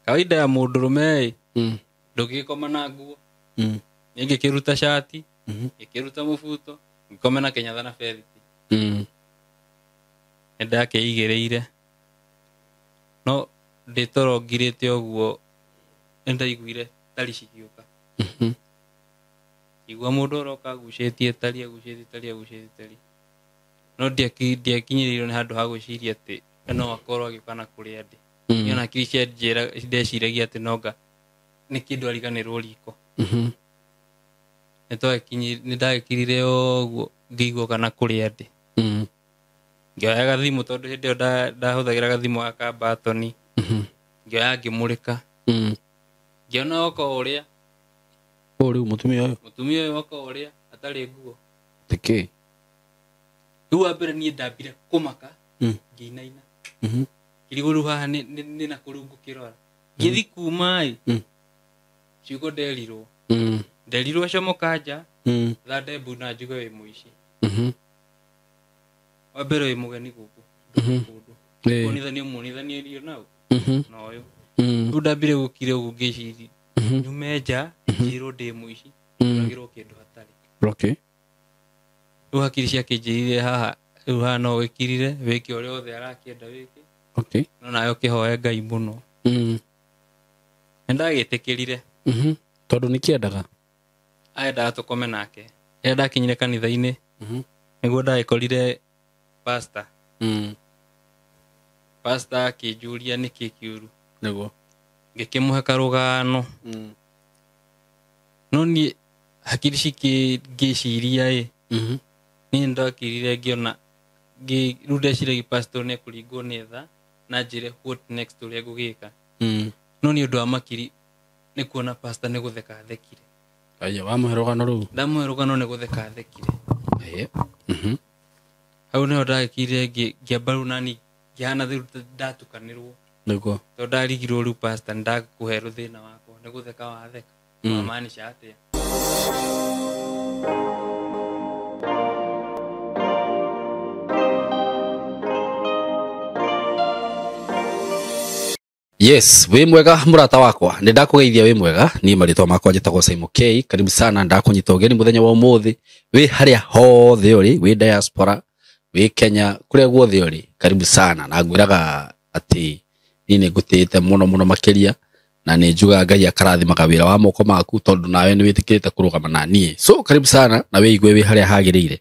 Kawaida ya mũndũrũme ĩ, ndũngĩgĩkoma na nguo. Niĩ ngĩkĩruta cati, ngĩkĩruta mũbuto, ngĩkoma na kĩnyatha na bethiti. Nĩ ndakĩigĩrĩire, no ndĩ toro ngirĩte ũguo nĩ ndaiguire tari cigĩũka. Ngĩigua mũndũ aroka agucĩtie tari, agucĩtie tari, agucĩtie tari, no ndiakinyĩrĩirwo nĩ handũ ha gwĩciria atĩ no akorwo agĩũka na kũrĩa ndĩ. Niĩ ona hakiri cianjĩra ndeciragia atĩ nonga nĩ kĩndũ ariganĩrwo riko. Nĩ ndagĩkirire ũguo ngĩigua kana kũrĩa ndĩ. Ngĩoya gathimũ, tondũ hĩndĩ ĩyo ndahũthagĩra gathimũ gaka batoni. Ngĩoya ngĩmũrĩka, ngĩona oka ũrĩa Ũyũ rĩu mũtumia ũyũ? Mũtumia ũyũ oka ũrĩa atarĩ nguo. Tĩkĩ? Rĩu wa mbere niĩ ndambire kũmaka, ngĩinaina, ngĩrigwo rĩu haha nĩ na kũrĩu ngũkĩrora ngĩthi kuma ĩ. Ciugo nderirwo, nderirwo comoka nja, thande mbu na njuge wĩ mũici. Wa mbere wĩ mũgeni gũkũ kũndũ, kuonithania muonithanie irio nau na ũyũ. Rĩu ndambire gũkire ũguo ngĩciria nyume nja njĩrwo ndĩ mũici, njũragĩrwo kĩndũ hatarĩ. Rĩu hakiri ciakĩnjĩrire haha rĩu haha no wĩkirire wĩke ũrĩa othe arakĩenda wĩke, no nawe ũkĩhoe Ngai mũno. Nĩ ndagĩtĩkĩrire. Tondũ nĩ kĩendaga? Aendaga tũkome nake. Rĩrĩa ndakinyire kanitha-inĩ, nĩguo ndagĩkorire pastor. Pastor akĩnjũria nĩkĩ kĩũru. Ngĩkĩmũhe karũgano. No niĩ hakiri cikĩ ngĩciria ĩ, niĩ ndakirire ngĩona rĩu ndeciragia pastor nĩ ekũringwo nĩ tha na njĩre what next ũrĩa ngũgĩka. No nĩ ũndũ wa makiri nĩ kuona pastor nĩ gũtheka athekire. Aya, wamũhe rũgano rũu? Ndamũhe rũgano nĩ gũtheka athekire. Hau nĩho ndagĩkirire ngĩamba rĩu nani ngĩhana rĩu ndatukanĩrwo. Tondũ ndarigirwo rĩu pastor nĩndakũhe rũthĩna wakwa nĩ gũtheka watheka. Wamaanisha atĩa? Yes, wĩ mwega mũrata wakwa, nĩ ndakũgeithia wĩ mwega. Niĩ marĩtwa makwa njĩtagwo Simon K. Karibu sana, ndakũnyita ũgeni mũthenya wa ũmũthĩ wĩ harĩa hothe ũrĩ, wĩ diaspora, wĩ Kenya, kũrĩa guothe ũrĩ, karibu sana. Na ngwĩraga atĩ niĩ nĩ ngũtĩĩte mũno mũno makĩria, na nĩ njugaga Ngai akarathimaga wĩra wa moko maku, tondũ nawe nĩ wĩtĩkĩrĩte kũrũgama na niĩ. So karibu sana na wĩigue wĩ harĩa hagĩrĩire.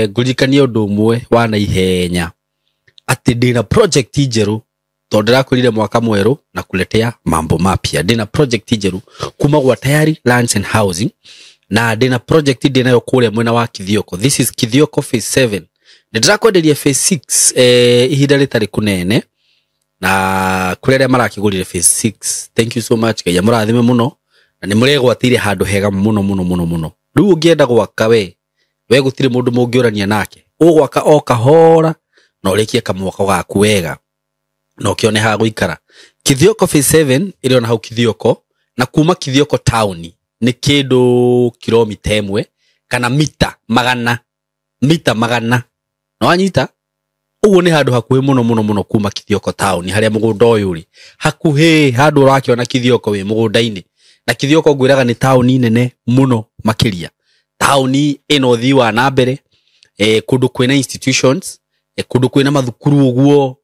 Ngũririkanie ũndũ ũmwe wa naihenya atĩ ndĩna project njerũ, tondũ ndĩrakwĩrire mwaka mwerũ na kuletea mambo mapya. Ndĩna project njerũ kuma gwa Tayari Lands and Housing, na ndĩna project ndĩnayo kũrĩa mwena wa Kithioko. This is Kithioko phase 7. Nĩ ndĩrakwenderia phase 6 ihinda rĩtarĩ kũnene, na kũrĩ arĩa marakĩgũrire phase 6, thank you so much, Ngai amũrathime mũno, na nĩ mũregwatĩire handũ hega mũno mũno mũno mũno. Rĩu ũngĩenda gwaka we gũtirĩ mũndũ mũngĩũrania nake, ũgwaka o kahora na ũrĩkie kamwako gaku wega na ũkĩone ha gũikara. Kithioko phase 7 ĩrĩ ona hau Kithioko, na kuma Kithioko town nĩ kĩndũ kilomita 1 kana mita magana, mita magana. Na wanyita ũguo nĩ handũ hakuhĩ mũno mũno mũno kuma Kithioko town harĩa mũgũnda ũyũ ũrĩ, hakuhĩ handũ ũrakĩona Kithioko wĩ mũgũnda-inĩ. Na Kithioko ngwĩraga nĩ taũni nene mũno makĩria, taũni ĩna ũthii wa na mbere, kũndũ kwĩna institutions, kũndũ kwĩna mathukuru ũguo,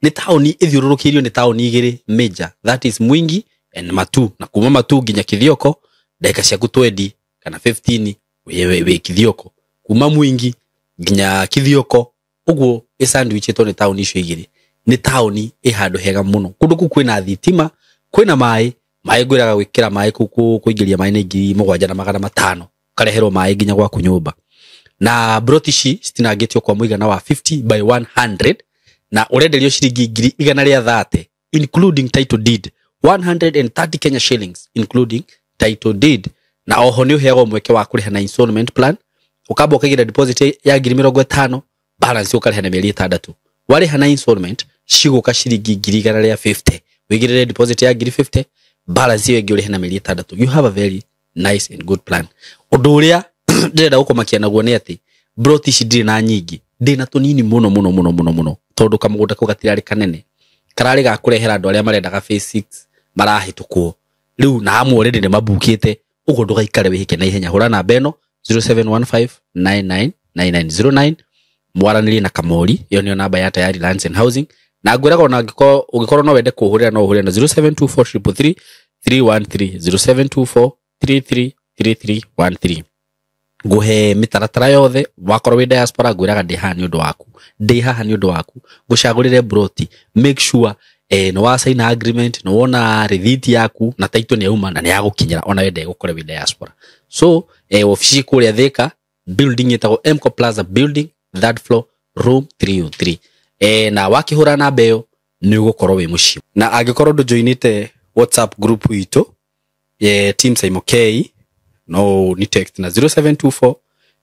nĩ taũni ĩthiũrũrũkĩirio nĩ taũni igĩrĩ major, that is Mwingi and Matu. Na kuma Matu nginya Kithioko ndagĩka ciaku 20 kana 15 wĩ Kithioko. Kuma Mwingi nginya Kithioko ũguo ĩsandwichĩtwo nĩ taũni icio igĩrĩ. Nĩ taũni ĩ handũ hega mũno, kũndũ kũu kwĩna thitima, kwĩna maĩ. Maĩ ngwĩraga gwĩkĩra maĩ kũu, kũingĩria maĩ nĩ 7,500, ũkareherwo maĩ nginya gwaku nyũmba. Na broti ici citinangĩtio kwa mũigana wa 50 by 100, na ũrenderio ciringi ngiri igana rĩa thate including title deed, 130 Kenya shillings including title deed. Na oho nĩ ũheagwo mweke wa kũrĩha na installment plan, ũkamba ũkaigĩra deposit ya ngiri mĩrongo ĩtano, balance ũkarĩha na mĩeri 6. Warĩha na installment cigũka ciringi ngiri igana rĩa 50, wĩigĩrĩre deposit ya ngiri 50, balance ĩyo ĩngĩ ũrĩhe na mĩeri 6. You have a very nice and good plan. Ũndũ ũrĩa ndĩrenda gũkũmakia naguo nĩ atĩ broti ici ndirĩ na nyingĩ, ndĩna tũnini mũno mũno mũno mũno mũno, tondũ kamũgũnda kau gatirarĩ kanene. Kararĩ ga kũrehera andũ arĩa marendaga phase 6 marahĩtũkwo. Rĩu na amwe already nĩ mabukĩte, ũguo ndũgaikare wĩhĩke na ihenya. Hũra namba ĩno 0715999909 mwaranĩrie na Kamori. Ĩyo nĩyo namba ya Tayari Lands and Housing. Na ngwĩraga ona ũngĩkorwo no wende kũhũrĩra no ũhũrĩre na 0724 333 313 0724333313. Nguhe mĩtaratara yothe. Wakorwo wĩ diaspora ngwĩraga ndĩ haha nĩ ũndũ waku, ndĩ haha nĩ ũndũ waku, ngũcagũrĩre broti, make sure nĩ wa sign agreement, nĩ wona rĩthiti yaku na title nĩ yauma na nĩ yagũkinyĩra ona wende gũkorwo wĩ diaspora. So ofici kũrĩa Thika, building ĩtagwo Mco Plaza building, third floor, room 303. Na wakĩhũra namba ĩyo nĩ ũgũkorwo wĩ mũciĩ. Na angĩkorwo ndũjoinĩte WhatsApp group itũ Team Saimo K, no ni text na 0724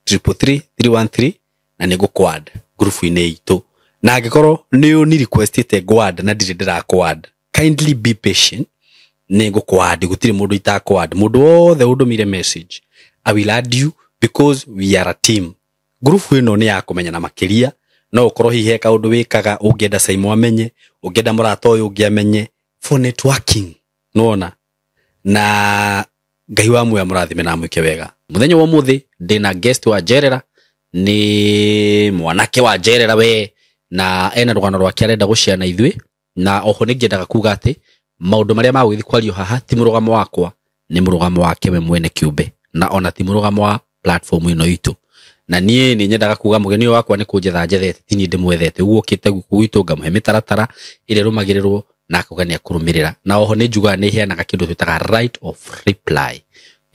333 313 na nĩ ngũkwad group-inĩ itũ. Na angĩkorwo nĩ ni requestĩte ngwad na ndirĩ ndĩrakwad, kindly be patient, nĩ ngũkwad. Gũtirĩ mũndũ itakwad. Mũndũ wothe ũndũmire message, I will add you because we are a team. Group ĩno nĩ ya kũmenyana makĩria. No ũkorwo hihi he kaũndũ wĩkaga ũngĩenda Saimo amenye, ũngĩenda mũrata ũyũ ũngĩ amenye, for networking. Nĩwona? Na Ngai wa muoyo amũrathime na amwĩke wega. Mũthenya wa ũmũthĩ ndĩna guest wa njerera, nĩ mwanake wa njerera we, na ena rũgano rwake arenda gũshare na ithuĩ. Na oho nĩ ngĩendaga kuga atĩ maũndũ marĩa magũgĩthiĩ kwario haha ti mũrũgamo wakwa, nĩ mũrũgamo wake we mwene kĩũmbe, na ona ti mũrũgamo wa platform ĩno itũ. Na niĩ nĩ nyendaga kuga mũgeni ũyũ wakwa nĩ kũnjetha njethete, ti niĩ ndĩmwethete. Ũguo okĩte gũkũ gwitũ ngamũhe mĩtaratara ĩrĩa ĩrũmagĩrĩrwo na akauga nĩ ekũrũmĩrĩra. Na oho nĩ njugaga nĩ heanaga kĩndũ twĩtaga right of reply.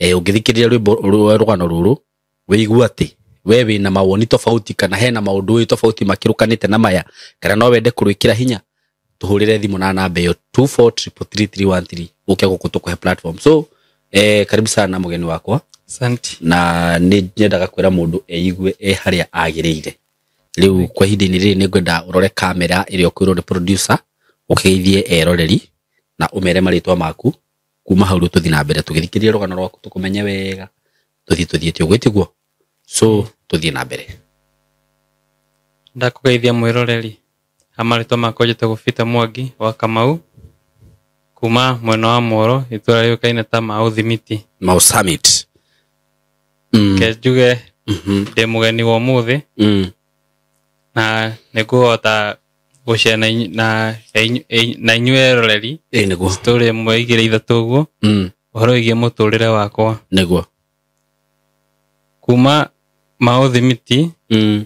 Ũngĩthikĩrĩria rwĩmbo rũgano rũrũ wĩigue atĩ we wĩna mawoni tofauti kana hena maũndũ wĩ tofauti makĩrũkanĩte na maya, kana no wende kũrwĩkĩra hinya, tũhũrĩre thimũ na namba ĩyo 24333313 ũke gũkũ tũkũhe platform. So karibu sana mũgeni wakwa. Asante. Na nĩ nyendaga kwĩra mũndũ eigue e harĩa agĩrĩire. Rĩu kwa ihinda-inĩ rĩrĩ nĩ ngwenda ũrore kamera ĩrĩa ũkwĩrwo nĩ producer, ũkĩgeithie eroreri na ũmere marĩtwa maku. Kuma hau rĩu tũthiĩ na mbere tũgĩthikĩrĩria rũgano rwaku tũkũmenye wega, tũthiĩ tũthiĩte ũguo tiguo. So tũthiĩ na mbere. Ndakũgeithia mwĩroreri. Ha marĩtwa makwa njĩtagwo Peter Mwangi wa Kamau, kuma mwena wa Moro, itũra rĩũkaine ta Mau Thimiti. Mau Summit. Ke njuge ndĩ mũgeni wa ũmũthĩ. Na nĩngũhota gũshare na inyuĩ eroreri. Nĩguo. Story ĩmwe igĩrĩ ithatũ ũguo. Ũhoro wĩgiĩ mũtũrĩre wakwa. Nĩguo. Kuma Mau Thimiti, niĩ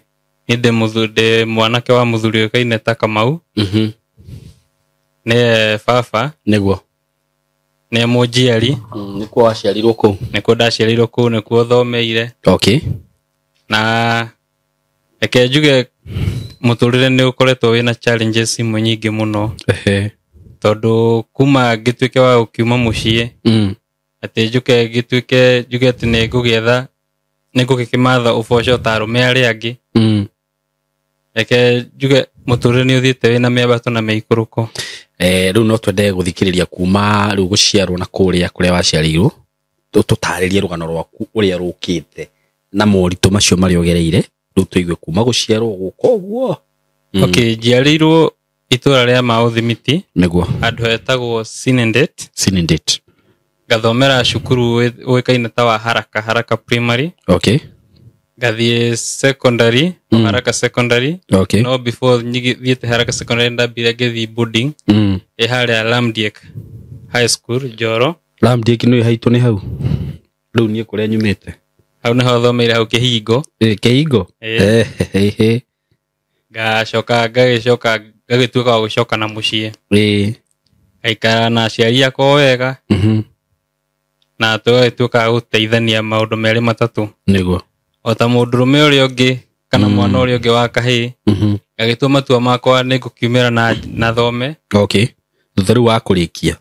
ndĩ mwanake wa mũthuri ũĩkaine ta Kamau. Nĩye baba. Nĩguo. Nĩye mũnjiari. Nĩkuo waciarirwo kũu? Nĩkuo ndaciarirwo kũu, nĩkuo thomeire. Okay. Na reke njuge mũtũrĩre nĩ ũkoretwo wĩna challenges imwe nyingĩ mũno. Tondũ kuma ngĩtuĩke wa gũkiuma mũciĩ, atĩ njuke ngĩtuĩke njuge atĩ nĩ ngũgĩetha, nĩ ngũgĩkĩmatha ũboco ta arũme arĩa angĩ. Reke njuge mũtũrĩre nĩ ũthiĩte wĩna mĩambato na mĩikũrũko. Rĩu no twende gũthikĩrĩria kuma rĩu gũciarwo na kũrĩa kũrĩa waciarĩirwo, tũtarĩrie rũgano rwaku ũrĩa rũkĩte na moritũ macio marĩa ũgereire, rĩu tũigue kuma gũciarwo gũka ũguo. Okay, njiarĩirwo itũra rĩa Mau Thimiti. Nĩguo. Handũ hetagwo Sinendet. Sinendet. Ngathomera cukuru ũĩkaine ta wa Haraka, Haraka Primary. Okay. Ngathiĩ secondary, Haraka Secondary. Okay. No before thiĩte Haraka Secondary ndambire ngĩthiĩ boarding. Ĩ harĩa Lamdiek High School, Njoro. Lamdiek nĩ haitũ nĩ hau. Rĩu niĩ kũrĩa nyumĩte. Hau nĩho thomeire hau Kĩhingo. Kĩhingo? Ngacoka ngagĩcoka ngagĩtuĩka wa gũcoka na mũciĩ. Ngaikara na aciari akwa wega. Na tũgagĩtuĩka a gũteithania maũndũ merĩ matatũ. Nĩguo. O ta mũndũrũme ũrĩa ũngĩ kana mwana ũrĩa ũngĩ wa kahĩĩ. Ngagĩtua matua makwa nĩ ngũkiumĩra na thome. Okay. Thutha rĩu wa kũrĩkia.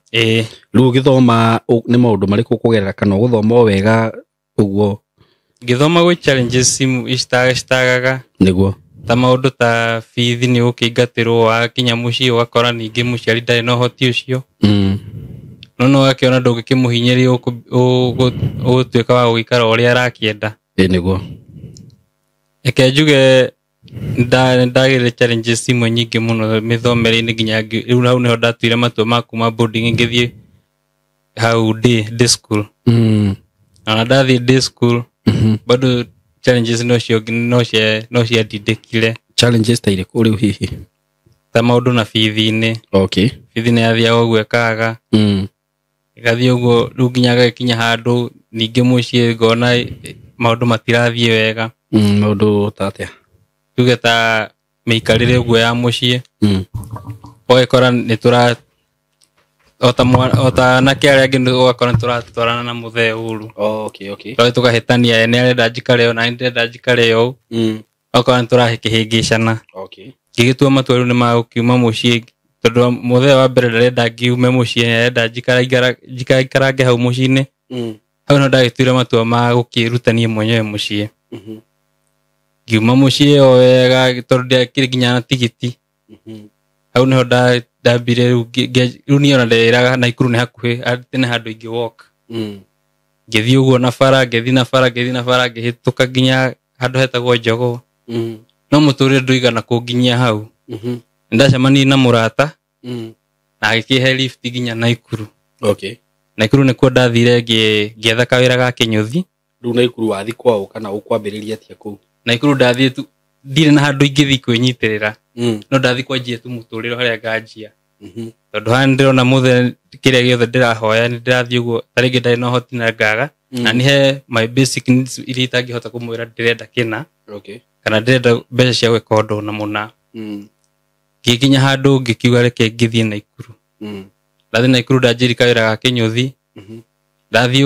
Rĩu ũgĩthoma nĩ maũndũ marĩkũ ũkũgerera kana ũgũthoma o wega ũguo? Ngĩthoma gwĩ challenges citagaga. Nĩguo. Ta maũndũ ta bithi nĩ ũkĩingatĩrwo wakinya mũciĩ ũgakora ningĩ mũciari ndarĩ na ũhoti ũcio. No no ũgakĩona ndũngĩkĩmũhinyĩrĩria ũgũtuĩka wa gũgĩikara ũrĩa arakĩenda. Nĩguo. Reke njuge Ndagĩrire challenges imwe nyingĩ mũno mĩthomere-inĩ nginya rĩu hau nĩho ndatuire matua ma kuma boarding ngĩthiĩ hau day school. Na ndathiĩ day school bado challenges no ciandindĩkire. Challenges ta irĩkũ rĩu hihi? Ta maũndũ na bithi-inĩ. Okay. Bithi-inĩ yathiaga ũguo ĩkaga. Ĩgathiĩ ũguo rĩu nginya gagĩkinya handũ ningĩ mũciĩ ngona maũndũ matirathiĩ wega. Maũndũ ta atĩa? Tuge ta mĩikarĩre ũguo ya mũciĩ. Ũgagĩkora nĩ tũra o ta anake arĩa angĩ ũgakora nĩ tũratwarana na mũthee ũru. Okay, okay. Tũgathiĩ tũkahĩtania, ye nĩ arenda njikare ũũ na niĩ ndĩrenda njikare ũũ. Ũgakora nĩ tũrakĩhĩngĩcana. Okay. Ngĩgĩtua matua rĩu nĩ magũkiuma mũciĩ tondũ mũthee wa mbere ndarenda ngiume mũciĩ, nĩ arenda njikarange hau mũciĩ-inĩ. Hau nĩho ndagĩtuire matua ma gũkĩruta niĩ mwenyewe mũciĩ. Ngiuma mũciĩ o wega tondũ ndiakĩrĩ nginya na tigiti. Hau nĩho ndambire rĩu rĩu niĩ ona nderĩraga Naikuru nĩ hakuhĩ, atĩ nĩ handũ ingĩ walk. Ngĩthiĩ ũguo na bara, ngĩthiĩ na bara, ngĩthiĩ na bara, ngĩhĩtũka nginya handũ hetagwo Njogoo. No mũtũrĩre ndũigana kũnginyia hau. Nĩndacemanirie na mũrata na agĩkĩhe lift nginya Naikuru. Okay. Naikuru nĩkuo ndathire ngĩetha kawĩra ga kĩnyũthi. Rĩu Naikuru wathiĩ kwao kana ũkwambĩrĩria atĩa kũu? Naikuru ndathiĩ tu, ndirĩ na handũ ingĩthiĩ kwĩnyitĩrĩra. No ndathiĩ kwanjia tu mũtũrĩre harĩa nganjia. Tondũ haha nĩndĩrona mũthee kĩrĩa gĩothe ndĩrahoya nĩndĩrathiĩ ũguo, ta rĩngĩ ndarĩ na ũhoti na ngaga. Na nĩ he my basic needs iria itangĩhota kũmwĩra ndĩrenda kĩna. Okay. Kana ndĩrenda mbeca cia gwĩka ũndũ na mũna. Ngĩkinya handũ ngĩkiuga reke ngĩthiĩ Naikuru. Ndathiĩ Naikuru ndanjĩri kawĩra ga kĩnyũthi. Ndathiĩ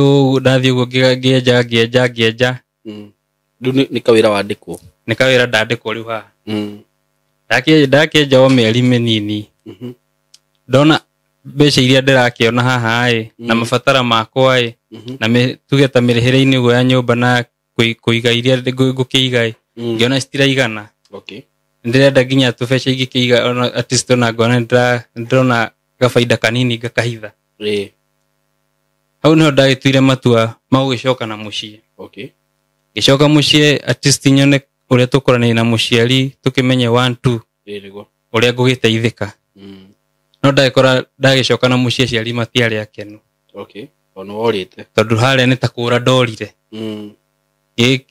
ũguo ngĩenja, ngĩenja, ngĩenja. Rĩu nĩ kawĩra wandĩkwo? Nĩ kawĩra ndandĩkwo rĩu haha. Ndakĩenja o mĩeri mĩnini. Ndona mbeca iria ndĩrakĩona haha ĩ, na mabatara makwa ĩ, na tuge ta mĩrĩhĩre-inĩ ũguo ya nyũmba na kũiga iria ngũkĩiga ĩ, ngĩona citiraigana. Okay. Ndĩrenda nginya tũbeca ingĩkĩiga ona at least ona ngona ndĩrona gabaida kanini ngakahitha. Hau nĩho ndagĩtuire matua ma gũgĩcoka na mũciĩ. Okay. Ngĩcoka mũciĩ at least nyone ũrĩa tũkũranĩria na mũciari tũkĩmenye 1 2 Nĩguo. ũrĩa ngũgĩteithĩka. No ndagĩkora ndagĩcoka na mũciĩ aciari matiarĩ akenu. Okay. Ona worĩte. Tondũ harĩa nĩ ta kũra ndorire.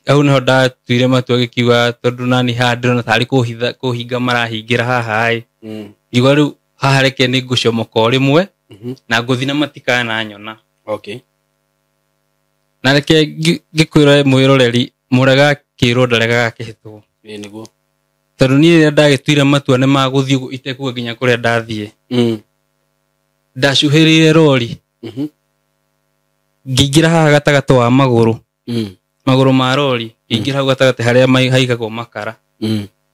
Hau nĩho ndatuire matua gĩkiuga tondũ nani haha ndĩrona tarĩ kũhinga marahingĩra haha ĩ. Ngiuga rĩu haha reke nĩ ngũcomoka o rĩmwe na ngũthiĩ na matikananyona. Okay. Na reke ngĩkwĩre mwĩroreri mũrega akĩrwo ndaregaga akĩhĩtwo. Nĩguo. Tondũ niĩ rĩrĩa ndagĩtuire matua nĩ magũthiĩ ũguo itekuga nginya kũrĩa ndathiĩ. Ndacuhĩrĩire rori. Ngĩingĩra haha gatagatĩ wa magũrũ. Magũrũ ma rori, ngĩingĩra hau gatagatĩ harĩa haigagwo makara.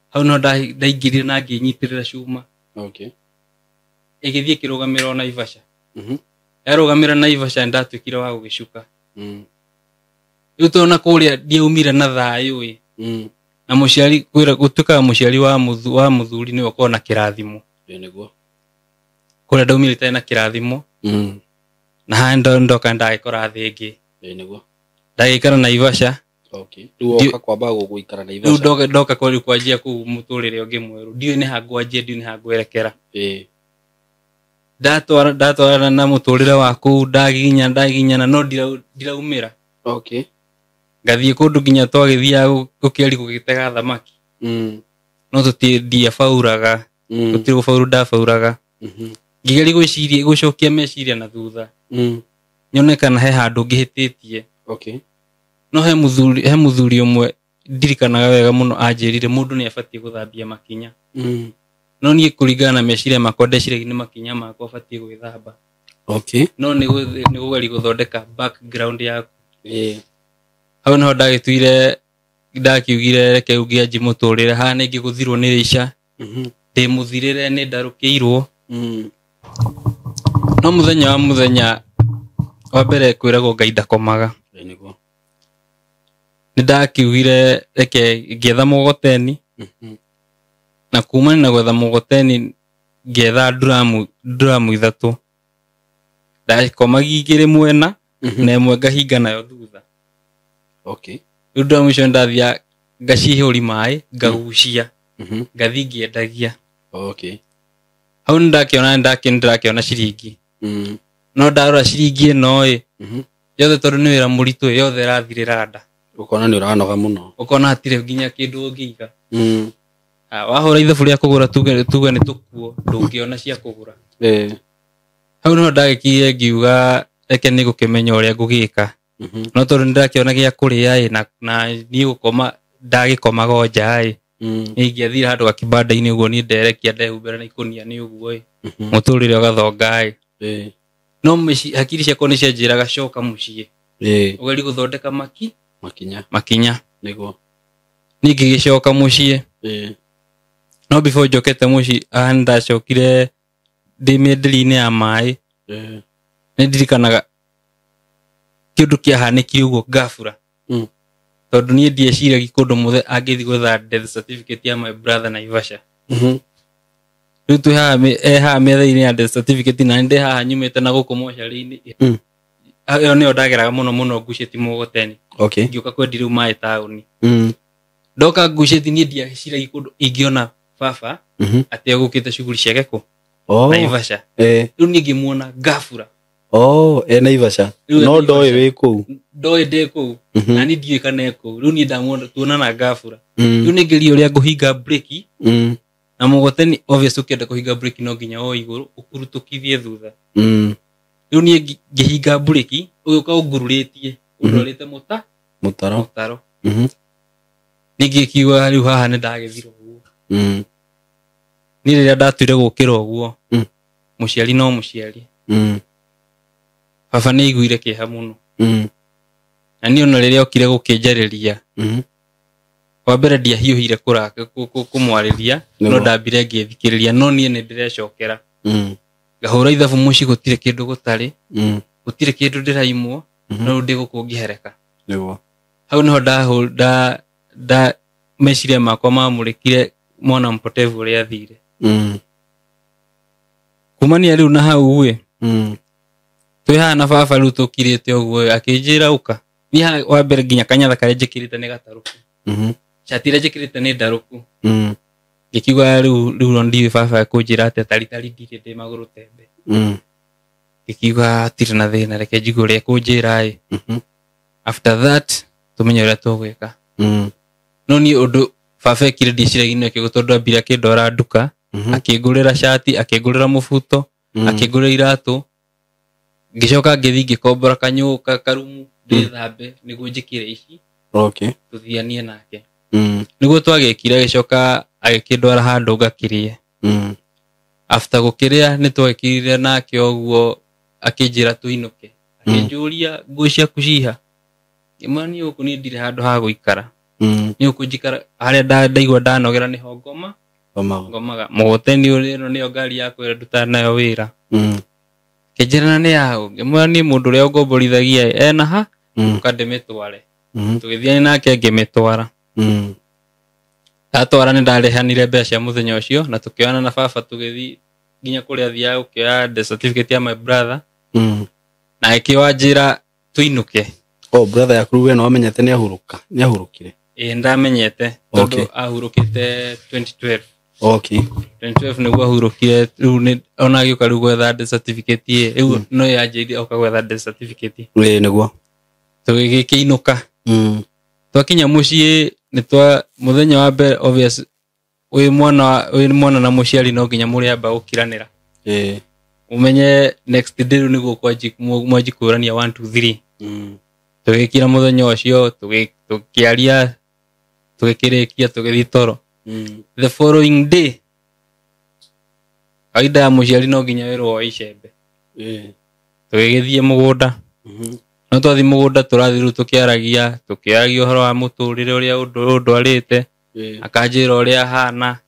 Hau nĩho ndaingĩrire na ngĩnyitĩrĩra cuma. Okay. Ĩgĩthiĩ ĩkĩrũgamĩra o Naivasha. Yarũgamĩra Naivasha nĩndatuĩkire wa gũgĩcuka. Rĩu tondũ na kũrĩa ndiaumire na thayũ ĩ. Na mũciari kwĩra gũtuĩkaga mũciari wa mũthuri nĩwe ũkoragwo na kĩrathimo. Nĩguo. Kũrĩa ndaumire itarĩ na kĩrathimo. Na haha ndoka ndagĩkora thĩ ĩngĩ. Nĩguo. Ndagĩikara Naivasha. Okay. Rĩu woka kwamba gũikara Naivasha. Rĩu ndoka rĩu kwanjia kũu mũtũrĩre ũngĩ mwerũ. Ndiũĩ nĩ ha ngwanjia, ndiũĩ nĩ ha ngwerekera. Ndatwarana na mũtũrĩre wa kũu, ndaginyana, no ndiraumĩra. Okay. Ngathiĩ kũndũ nginya twagĩthiaga gũkĩari gũgĩtega thamaki. No ndiabauraga. Gũtirĩ gũbauru ndabauraga. Ngĩgeria gũcokia meciria na thutha. Nyone kana he handũ ngĩhĩtĩtie. Okay. No he mũthuri ũmwe ndirikanaga wega mũno anjĩrire mũndũ nĩ abatiĩ gũthambia makinya. No niĩ kũringana na meciria makwa ndeciragia nĩ makinya makwa batiĩ gwĩthamba. Okay. No nĩ kũgeria gũthondeka background yaku. Hau nĩho ndakiugire reke ũngĩanjia mũtũrĩre haha nĩ ngĩgũthirwo nĩ rĩica. Ndĩmũthirĩre nĩ ndarũkĩirwo. No mũthenya wa mũthenya wa mbere kwĩragwo Ngai ndakomaga. Nĩguo. Nĩ ndakiugire reke ngĩetha mũgogoteni. Na kumania na gwetha mũgogoteni ngĩetha nduramu ithatũ. Ndakomagia igĩrĩ mwena na ĩmwe ngahinga nayo thutha. Okay. Rĩu nduramu icio ndathiaga Ngacihũri maĩ ngagucia, ngathi ngĩendagia. Okay. Hau nĩndakĩona nĩndakĩona ciringi. No ndarora ciringi ĩno ĩ, yothe tondũ nĩ wĩra mũritũ ĩ, yothe ĩrathirĩra nda. Ũkona nĩ ũranoga mũno. Ũkona hatirĩ nginya kĩndũ ũngĩiga. Wahũra ithabu rĩa kũgũra tuge nĩ tũkuo, ndũngĩona cia kũgũra. Hau no ndagĩkirie ngiuga reke nĩ gũkĩmenya ũrĩa ngũgĩka. No tondũ nĩndakĩona gĩa kũrĩa ĩ, na niĩ gũkoma ndagĩkomaga o nja ĩ, niĩ ingĩathire handũ gakibanda-inĩ ũguo niĩ nderekia ndehumbĩra na ikũnia nĩ ũguo ĩ, mũtũrĩre ũgathonga ĩ. No hakiri ciakwa nĩ cianjĩraga coka mũciĩ. Ũgerie gũthondeka makinya. Makinya. Nĩguo. Niĩ ngĩgĩcoka mũciĩ. No before njokete mũciĩ, haha nĩndacokire ndĩ mĩenderie-inĩ ya maĩ. Nĩ ndirikanaga kĩndũ kĩahanĩkire ũguo ngabura. Tondũ niĩ ndieciragia kũndũ mũthe angĩthiĩ gwetha death certificate ya my brother Naivasha. Rĩu twĩ haha haha metha-inĩ ya death certificate na nĩ ndĩ haha nyumĩte na gũkũ mocarĩ-inĩ. Ĩyo nĩyo ndageraga mũno mũno ngucĩti mũgoteni. Okay. Ngĩũka kwendia rĩu maĩ taũni. Ndoka ngucĩti niĩ ndieciragia kũndũ ingĩona baba atĩ egũkĩte shughuli ciake kũ? Naivasha. Rĩu niĩ ngĩmuona ngabura. Oh, e Naivasha. Rĩu e No ndoĩ Naivasha. wĩ kũu. Ndoĩ ndĩ kũu. Na niĩ ndiũĩ kana e kũu. Rĩu niĩ ndamuona tuonana ngabura. Rĩu nĩ ngeria ũrĩa ngũhinga breki. Na mũgoteni obvious ũkĩenda kũhinga breki no nginya woe igũrũ ũkurutũkithie thutha. Rĩu niĩ ngĩhinga breki ũgĩũka ũngururĩtie ũndwarĩte Mũtaro. Mũtaro. Niĩ ngĩkiuga rĩu haha nĩ ndagĩthira ũguo. Niĩ rĩrĩa ndatuire gũkĩra ũguo, mũciari no mũciari. Baba nĩ aiguire kĩeha mũno. Na niĩ ona rĩrĩa okire gũkĩnjarĩria, wa mbere ndiahiũhire kũmwarĩria, no ndambire ngĩthikĩrĩria, no niĩ nĩ ndĩrecokera. Ngahũra ithabu mũciĩ gũtirĩ kĩndũ gũtarĩ, gũtirĩ kĩndũ ndĩraimwo, no rĩu ndĩ gũkũ ngĩhereka. Nĩguo. Hau nĩho meciria makwa mamũrĩkire mwana mpotevu ũrĩa athire. Kumania rĩu na hau ĩ, twĩ haha na baba rĩu tũkirĩte ũguo ĩ, akĩnjĩra ũka. Niĩ haha wa mbere nginya kanyatha karĩa njĩkĩrĩte nĩ gatarũku. Cati ĩrĩa njĩkĩrĩte nĩ ndarũku. Ngĩkiuga rĩu no ndiũĩ baba ekũnjĩra atĩa, taritari ndirĩ ndĩ magũrũ tembe. Ngĩkiuga hatirĩ na thĩna, reke njigue ũrĩa ekũnjĩra ĩ. After that tũmenye ũrĩa tũgwĩka. No niĩ ũndũ baba ekire ndieciragia nĩ ekĩgwo tondũ ambire akĩndwara nduka, akĩngũrĩra cati, akĩngũrĩra mũbuto, akĩngũrĩra iratũ. Ngĩcoka ngĩthiĩ ngĩkombora kanyũka karumu ndĩthambe nĩguo njĩkĩre ici. Okay. Tũthianie nake. Nĩguo twagĩkire agĩcoka agĩkĩndwara handũ ngakĩrĩe. After gũkĩrĩa nĩ twagĩkirire nake ũguo akĩnjĩra tũinũke. Akĩnjũria nguo ciaku ciha. Ngĩmwĩra niĩ gũkũ niĩ ndirĩ handũ ha gũikara. Niĩ gũkũ njikara harĩa ndaigua ndanogera nĩho ngoma. Ngomaga. Ngomaga. Mũgoteni ũrĩa ĩno nĩyo ngari yakwa ĩrĩa ndutaga nayo wĩra. Kĩnjĩra na nĩ yaũ. Ngĩmwĩra niĩ mũndũ ũrĩa ũngomborithagia ena ha, ũka ndĩmĩtware. Tũgĩthiĩ nake ngĩmĩtwara. Ndatwara nĩ ndarĩhanire mbeca cia mũthenya ũcio na tũkĩonana na baba tũgĩthiĩ nginya kũrĩa athiaga gũkĩoya death certificate ya my brother. Na agĩkĩoa njĩra tũinũke. Oh, brother yaku we no wamenyete nĩ ahurũka, nĩ ahurũkire. Ĩĩ, ndamenyete tondũ ahurũkĩte 2012. Okay. 2012 nĩguo ahurũkire, rĩu nĩ ona agĩũka rĩu gwetha death certificate ĩ, rĩu no yanjĩrire oka gwetha death certificate. Ĩĩ, nĩguo. Tũgĩkĩinũka. Twakinya mũciĩ nĩ twa mũthenya wa mbere obvious wĩ mwana na mũciari no nginya mũrĩamba gũkiranĩra. Ũmenye next day rĩu nĩguo mwanji kũrania 1 2 3. Tũgĩkira mũthenya ũcio, tũkĩaria, tũgĩkĩrĩkia, tũgĩthiĩ toro. The following day kawaida ya mũciari no nginya wĩrwo woe icembe. Tũgĩgĩthiĩ mũgũnda. No twathiĩ mũgũnda tũrathiĩ rĩu tũkĩaragia ũhoro wa mũtũrĩre ũrĩa ũndwarĩte, akanjĩra ũrĩa ahana.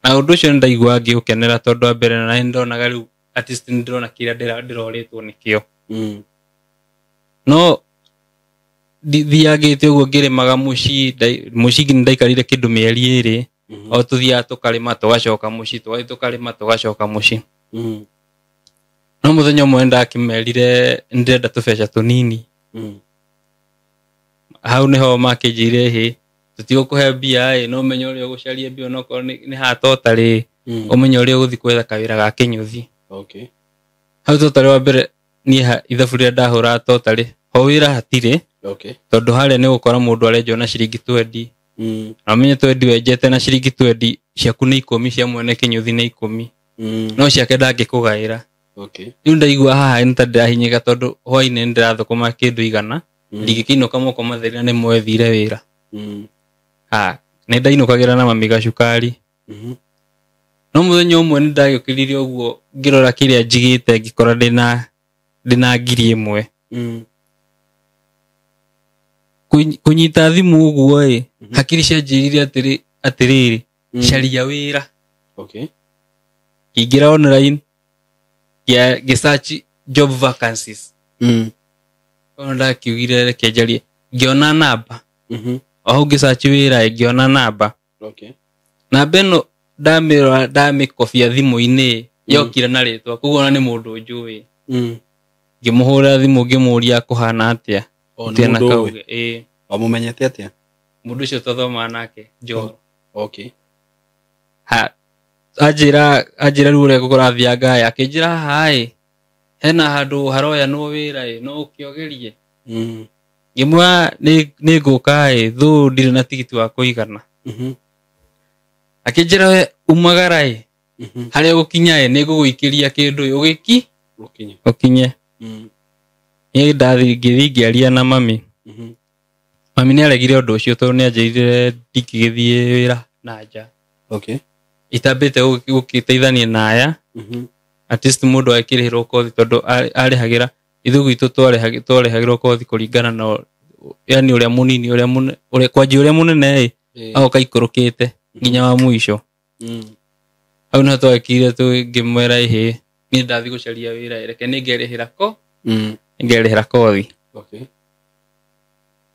Na ũndũ ũcio nĩndaigua ngĩũkenera tondũ wa mbere na nĩndonaga rĩu at least nĩndĩrona kĩrĩa ndĩrorĩtwo nĩkĩo. No thiangĩte ũguo ngĩrĩmaga mũciĩ, mũciĩ nĩndaikarire kĩndũ mĩeri ĩrĩ. O tũthiaga tũkarĩma tũgacoka mũciĩ, tũgathiĩ tũkarĩma tũgacoka mũciĩ. No mũthenya ũmwe nĩndakĩmerire nĩndĩrenda tũbeca tũnini. Hau nĩho makĩnjĩire hĩ tũtigũkũhe mbia ĩ, no ũmenye ũrĩa ũgũcaria mbia onokorwo nĩ haha totarĩ, ũmenye ũrĩa ũgũthiĩ gwetha kawĩra ga kĩnyũthi. Okay. Hau totarĩ wa mbere niĩ ithabu rĩrĩa ndahũraga totarĩ ho wĩra hatirĩ. Okay. Tondũ harĩa nĩ gũkora mũndũ arenjwo na ciringi 20. Na ũmenye 20 wenjete na ciringi 20 ciaku nĩ 10, cia mwene kĩnyũthi nĩ 10. No ciake ndangĩkũgaĩra. Okay. Rĩu ndaigua haha nĩ ta ndĩrahinyĩka tondũ hwainĩ nĩ ndĩrathũkũma kĩndũ 100, ndingĩkĩinũka moko matheri na nĩ mwethire wĩra. Ha, nĩ ndainũkagĩra na mami gacukari. No mũthenya ũmwe nĩ ndagĩũkĩrire ũguo ngĩrora kĩrĩa njigĩte ngĩkora ndĩna 1,000. Kũnyita thimũ ũguo ĩ, hakiri cianjĩrire atĩrĩrĩ, caria wĩra. Okay. Ngĩingĩra online, ngĩ-search job vacancies. Ona ndakiugire reke njarie, ngĩona namba. O hau ngĩ-search wĩra ĩ, ngĩona namba. Okay. Namba ĩno ndamĩrora, ndamĩkobia thimũ-inĩ, yokire na rĩtwa, koguo ona nĩ mũndũ njũĩ. Ngĩmũhũrĩra thimũ ngĩmũria kũhana atĩa. O, nĩ Tena mũndũ ũĩ? kauge, ĩĩ. Wamũmenyete atĩa? Mũndũ ũcio twathomaga nake, Njoro. Okay. Ha, anjĩra rĩu ũrĩa ngũkũrathianga ĩ, akĩnjĩra haha ĩ, hena handũ haroyanwo wĩra ĩ, no ũkĩogerie. Ngĩmwĩra nĩ ngũka ĩ, thũ ndirĩ na tigiti wa kũigana. Akĩnjĩra we umagara ĩ, harĩa ũgũkinya ĩ, nĩ ngũgũikĩria kĩndũ ĩ, ũgĩki? Ũkinye. Ũkinye. Niĩ ndathiĩ ngĩthiĩ ngĩaria na mami. Mami nĩ aregire ũndũ ũcio tondũ nĩ anjĩrire ndingĩgĩthiĩ wĩra na nja. Okay. Itambĩte gũgĩteithania na aya. At least mũndũ akĩrĩhĩrwo kothi tondũ arĩhagĩra, ithuĩ gwitũ twarĩhagĩrwo kothi kũringana na yani ũrĩa mũnini, ũrĩa mũne-, ũrĩa, kwanjia ũrĩa mũnene ĩ, agoka ikũrũkĩte nginya wa mũico. Hau nĩho twagĩkire ngĩmwĩra ĩhĩ, niĩ ndathiĩ gũcaria wĩra ĩ, reke nĩngerĩhĩra ko? Nĩngerĩhĩra kothi. Okay.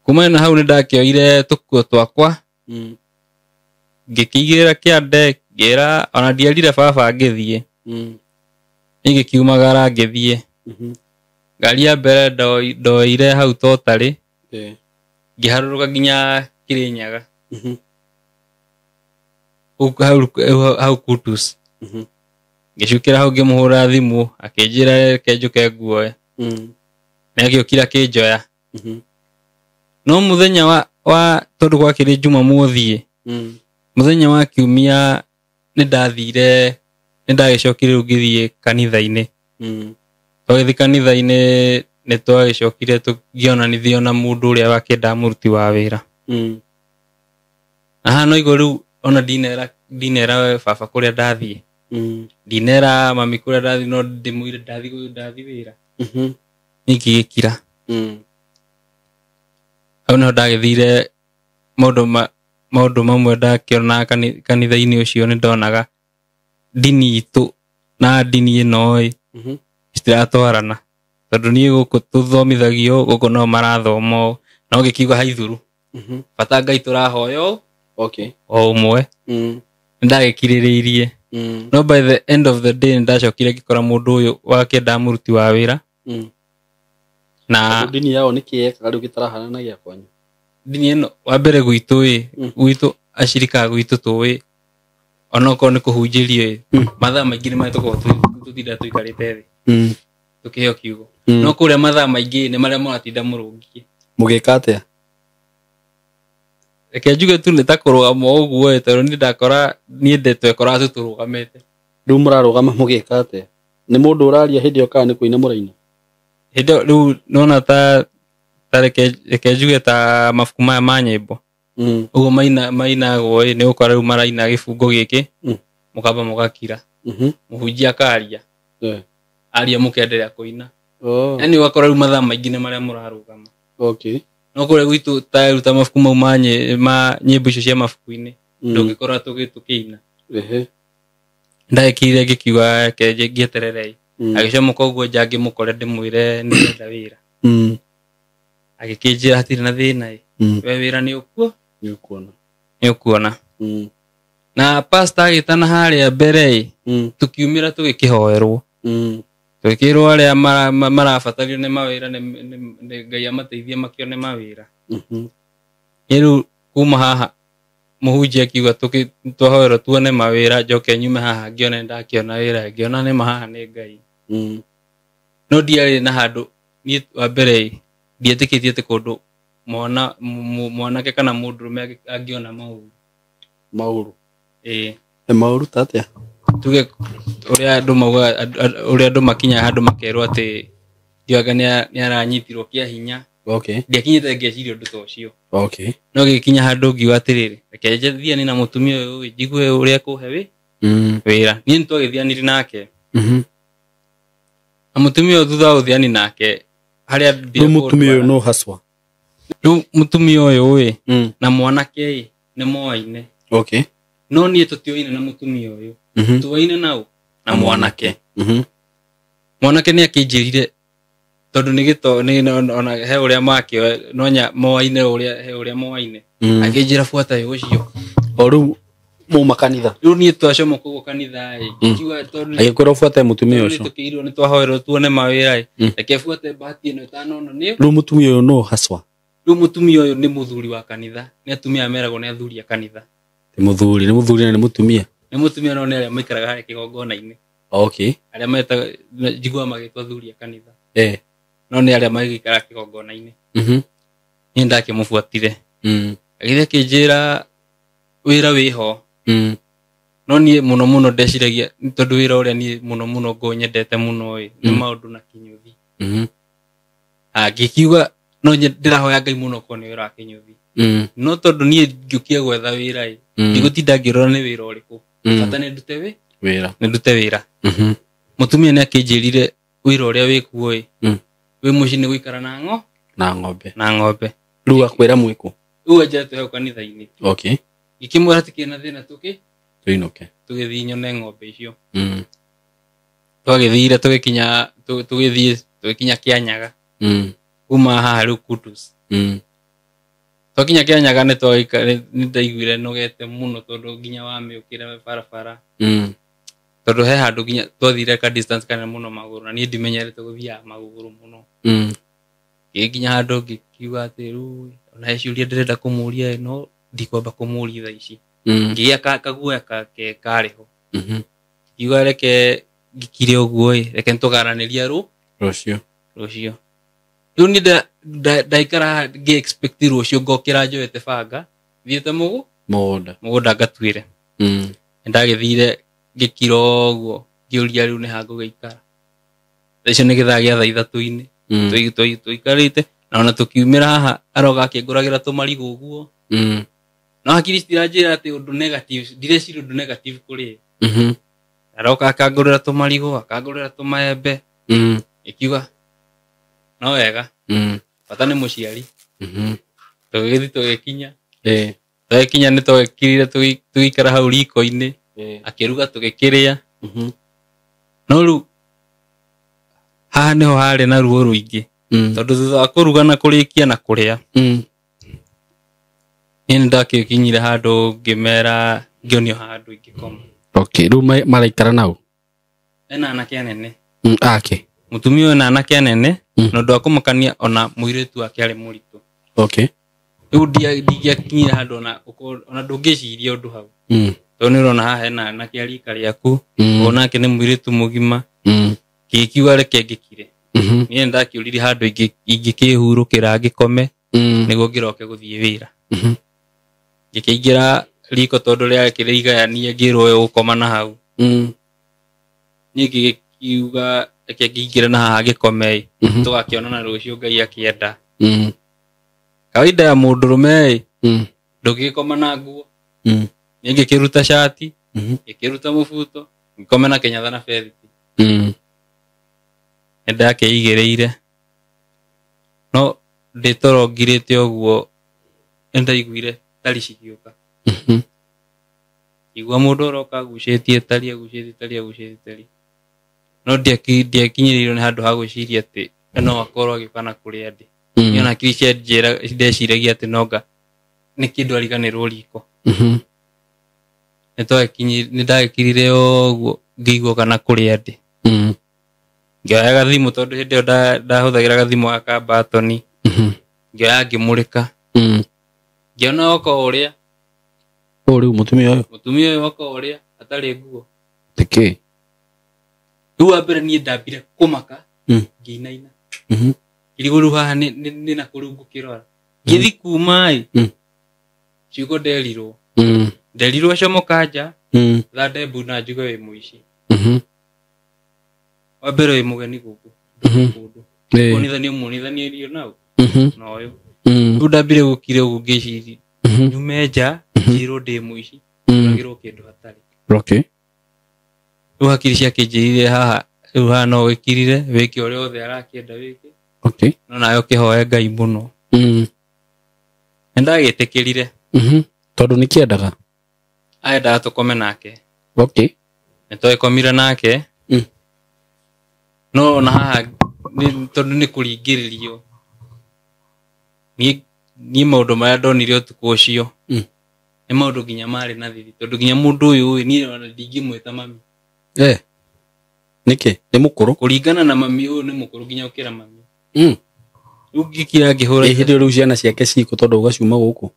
Kumana na hau nĩndakĩoire tũkuo twakwa, ngĩkĩigĩrĩra kĩande, ngĩra, ona ndierire baba ngĩthiĩ. Niĩ ngĩkiumagara ngĩthiĩ. Ngari ya mbere ndoire hau totarĩ, ngĩharũrũka nginya Kĩrĩnyaga. Hau Kutus. Ngĩcukĩra hau ngĩmũhũrĩra thimũ, akĩnjĩra reke njũke nguoe. Nĩ agĩũkire akĩnjoya. No mũthenya wa tondũ gwakĩrĩ Jumamothi, mũthenya wa Kiumia nĩ ndagĩcokire rĩu ngĩthiĩ kanitha-inĩ. Twagĩthiĩ kanitha-inĩ nĩ twagĩcokire tũkĩonanithio na mũndũ ũrĩa wakĩendaga mũruti wa wĩra. Na haha no igũrũ rĩu ona ndinera baba kũrĩa ndathiĩ. Ndinera mami kũrĩa ndathiĩ, no ndĩmwĩre ndathiĩ wĩra. Niĩ ngĩgĩkira. Hau nĩho ndagĩthire maũndũ mamwe ndakĩonaga kanitha-inĩ ũcio, nĩ ndonaga ndini itũ na ndini ĩno ĩ, citiratwarana. Tondũ niĩ gũkũ tũthomithagio, gũkũ no marathoma ũũ. No ngĩkiuga haithuru. Bata Ngai tũrahoya ũũ, Okay. o ũmwe. Nĩndagĩkirĩrĩirie. No by the end of the day nĩndacokire ngĩkora mũndũ ũyũ wakĩendaga mũruti wa wĩra. Na Tondũ ndini yao nĩkĩ yekaga rĩu gĩtarahana na gĩa kwanyu? Ndini ĩno wa mbere gwitũ ĩ, gwitũ acirika gwitũ tũĩ, onokorwo nĩ kũhunjĩrio ĩ, mathaa maingĩ nĩ marĩa tũkoragwo tũtinda tũikarĩte thĩ. Tũkĩheo kiugo. No kũrĩa mathaa maingĩ nĩ marĩa mũratinda mũrũngie. Mũgĩka atĩa? Reke njuge tu nĩ ta kũrũgama ũguo ĩ, tondũ niĩ ndakora, niĩ ndetwekoraga tu tũrũgamĩte. Rĩu mũrarũgama mũgĩka atĩa? Nĩ mũndũ ũraria hĩndĩ ĩyo kana nĩ kũina mũraina? Hĩndĩ ĩyo rĩu nona ta reke njuge ta mabuku maya ma nyĩmbo. Ũguo mainagwo ĩ, nĩ ũgũkora rĩu maraina gĩbungo gĩkĩ, mũkamba mũgakira. Mũhunjia akaria. Aria mũkenderea kũina. Yaani ũgakora rĩu mathaa maingĩ nĩ marĩa mũrarũgama. Okay. No kũrĩa gwitũ ta rĩu ta mabuku mau ma nyĩmbo icio cia mabuku-inĩ, ndũngĩkora tũkĩina. Ndagĩkirire ngĩkiuga reke ngĩeterere ĩ. Agĩcomoka ũguo nja ngĩmũkore ndĩmwĩre nĩndĩrenda wĩra. Agĩkĩnjĩra hatirĩ na thĩna ĩ. We wĩra nĩ ũkuo? Nĩ ũkuona. Nĩ ũkuona. Na pastor agĩtana harĩa mbere ĩ, tũkiumĩra tũgĩkĩhoerwo. Tũgĩkĩrwo arĩa marabatario nĩ mawĩra, nĩ Ngai amateithie makĩone mawĩra. Rĩu kuma haha mũhunjia akiuga twahoerwo tuone mawĩra, njoke nyume haha ngĩone ndakĩona wĩra, ngĩona nĩma haha nĩ Ngai. No ndiarĩ na handũ niĩ wa mbere ndietĩkĩtie atĩ kũndũ mwanake kana mũndũrũme angĩona maũru. Maũru? Ĩĩ. Nĩ maũru ta atĩa? Tuge ũrĩa andũ maugaga, ũrĩa andũ makinyaga handũ makerwo atĩ ndianga nĩ aranyitirwo kĩa hinya. Okay. Ndiakinyĩte ngeciria ũndũ ta ũcio. Okay. No gĩkinya handũ ngiuga atĩrĩrĩ, reke thiane na mũtumia ũyũ njigue ũrĩa ekũhe wĩra. Niĩ nĩ twagĩthianire nake. Na mũtumia ũyũ thutha wa gũthiani nake harĩa Rĩu mũtumia ũyũ no haswa? Rĩu mũtumia ũyũ ĩ na mwanake ĩ nĩ moaine. Okay. No niĩ tũtioine na mũtumia ũyũ. Tuoine nau na mwanake. Mwanake nĩ akĩnjĩrire tondũ nĩ gĩto nĩ ona he ũrĩa makĩoe no nya moaine ũrĩa he ũrĩa moaine. Akĩnjĩra buata ũcio. O rĩu muma kanitha. Rĩu niĩ twacomoka ũguo kanitha ĩ. Ngiuga tondũ agĩkwĩra ũbuate mũtumia ũcio. Tũkĩirwo nĩ twahoerwo tuone mawĩra ĩ. Reke buate bahati ĩno ĩtanona nĩ. Rĩu mũtumia ũyũ no haswa? Rĩu mũtumia ũyũ nĩ mũthuri wa kanitha. Nĩ atumia meragwo nĩ athuri a kanitha. Nĩ mũthuri, nĩ mũthuri na nĩ mũtumia. Nĩ mũtumia no nĩ arĩa maikaraga harĩa kĩgongona-inĩ. Okay. Arĩa metaga njiguaga magĩtwo athuri a kanitha. No nĩ arĩa magĩikaraga kĩgongona-inĩ. Niĩ ndakĩmũbuatire. Agĩthiĩ akĩnjĩra wĩra wĩho. No niĩ mũno mũno ndeciragia tondũ wĩra ũrĩa niĩ mũno mũno ngoragwo nyendete mũno ĩ nĩ maũndũ na kĩnyũthi. Ngĩkiuga no ndĩrahoya Ngai mũno korwo nĩ wĩra wa kĩnyũthi. No tondũ niĩ ngĩũkia gwetha wĩra ĩ, ndigũtinda ngĩrora nĩ wĩra ũrĩkũ. Bata nĩ ndute wĩra. Nĩ ndute wĩra. Mũtumia nĩ akĩnjĩrire wĩra ũrĩa wĩkuo ĩ, wĩ mũciĩ nĩ gũikara na na ng'ombe. Na ng'ombe. Rĩu akwĩra mwĩkũ? Rĩu anjĩra twĩ hau kanitha-inĩ. Okay. Ngĩkĩmwĩra tikĩrĩ na thĩna tũinũke. Tũgĩthiĩ nyone ng'ombe icio. Twagĩthire tũgĩkinya tũgĩthiĩ tũgĩkinya Kĩanyaga. Kuma haha rĩu Kutus. Twakinya Kĩanyaga nĩ ndaiguire nogete mũno tondũ nginya wamĩũkĩra barabara. Tondũ he handũ nginya twathire ka distance kanene mũno magũrũ na niĩ ndimenyerete gũthiaga magũrũ mũno. Ngĩkinya handũ ngĩkiuga atĩ rĩu ona he ciũria ndĩrenda kũmũria no ndikwamba kũmũria thaa ici. Ngĩgĩa kaguoya karĩ ho. Ngiuga reke ngĩkire ũguo ĩ, reke nĩtũgaranĩria rũciũ. Rũciũ. Rĩu niĩ ndaikara haha ngĩ expect rũciũ ngokĩra njoete banga thiĩte mũgũnda. Mũgũnda ngatuĩre. Nĩndagĩthire ngĩkira ũguo ngĩũria rĩu nĩ ha ngũgĩikara. Thaa icio nĩ gĩthaa gĩa thaa ithatũ-inĩ. Tũikarĩte na ona tũkiumĩra haha aroka akĩngũragĩra tũmarigũ ũguo. No hakiri citiranjĩra atĩ ũndũ negative, ndireciria ũndũ negative kũrĩ. Aroka akangũrĩra tũmarigũ, akangũrĩra tũmaembe. Ĩkiuga no wega. Bata nĩ mũciari. Tũgĩgĩthiĩ tũgĩkinya. Tũgĩkinya nĩ twagĩkirire tũgĩikara hau riko-inĩ. Akĩruga tũgĩkĩrĩa. No rĩu haha nĩho harĩ na ruo rũingĩ. Tondũ thutha wa kũruga na kũrĩkia na kũrĩa, niĩ nĩ ndakĩkinyire handũ ngĩmera ngĩonio handũ ingĩkoma. Okay, rĩu maraikara nau? Ena anake anene. Ake. Mũtumia ũyũ na anake anene, na ũndũ wa kũmakania ona mũirĩtu wake arĩ mũritũ. Okay. Rĩu ndingĩakinyire handũ ona ndũngĩciria ũndũ hau. Tondũ nĩ ũrona haha hena anake a rika rĩaku, onake nĩ mũirĩtu mũgima. Ngĩkiuga reke ngĩkire. Niĩ nĩndakĩũririe handũ ingĩkĩhurũkĩra ngĩkome, nĩguo ngĩroke gũthiĩ wĩra. Ngĩkĩingĩra riko tondũ rĩakĩrĩ igayanie ngĩrwo ũyũ ũgũkoma na hau. Niĩ ngĩkiuga reke ngĩingĩre na haha ngĩkome ĩ, tũgakĩonana rũciũ Ngai akĩenda. Kawaida ya mũndũrũme ĩ, ndũngĩgĩkoma na nguo. Niĩ ngĩkĩruta cati, ngĩkĩruta mũbuto, ngĩkome na kĩnyatha na bethiti. Nĩndakĩigĩrĩire. No ndĩ toro ngirĩte ũguo nĩndaiguire tari cigĩũka. Igua mũndũ aroka agucĩtie tari, agucĩtie tari, agucĩtie tari. No ndiakinyĩrĩirwo nĩ handũ ha gwĩciria atĩ no akorwo agĩũka na kũrĩa ndĩ. Niĩ ona hakiri cianjĩra ndeciragia atĩ nonga nĩ kĩndũ ariganĩrwo riko. Nĩndagĩkirire ũguo ngĩigua kana kũrĩa ndĩ. Ngĩoya gathimũ tondũ hĩndĩ ĩyo ndahũthagĩra gathimũ gaka batoni. Ngĩoya ngĩmũrĩka. Ngĩona oka ũrĩa Rĩu mũtumia ũyũ. Mũtumia ũyũ oka ũrĩa atarĩ nguo. Nĩkĩ? Rĩu wa mbere niĩ ndambire kũmaka ngĩinaina. Ngĩrigwo rĩu haha nĩ na kũrĩu ngũkĩrora. Ngĩthi kuma ĩ ciugo nderirwo. Nderirwo comoka nja thande mbu na njuge wĩ mũici. Wa mbere wĩ mũgeni gũkũ. Kũndũ. Kuonithanio muonithanio nau na ũyũ. Rĩu ndambire gũkire ũguo ngĩciria. Nyume nja njĩrwo ndĩ mũici. Ndagĩrwo kĩndũ hatarĩ. Okay. Rĩu hakiri ciakĩnjĩrire haha rĩu haha no wĩkirire wĩke ũrĩa othe arakĩenda wĩke. Okay. No nawe ũkĩhoe Ngai mũno. Nĩndagĩtĩkĩrire. Tondũ nĩkĩendaga? Aendaga tũkome nake. Okay. Nĩtwagĩkomire nake. No ona haha tondũ nĩ kũringĩrĩrio. Niĩ maũndũ marĩa ndonire ũtukũ ũcio. Nĩ maũndũ nginya marĩ na thithi tondũ nginya mũndũ ũyũ niĩ ona ndingĩmwĩta mami. Nĩkĩ? Nĩ mũkũrũ? Kũringana na mami ũyũ nĩ mũkũrũ nginya ũkĩra mami. Rĩu ngĩkira ngĩhũra. Hĩndĩ ĩyo rĩu ciana ciake cikũ tondũ ũgaciuma gũkũ?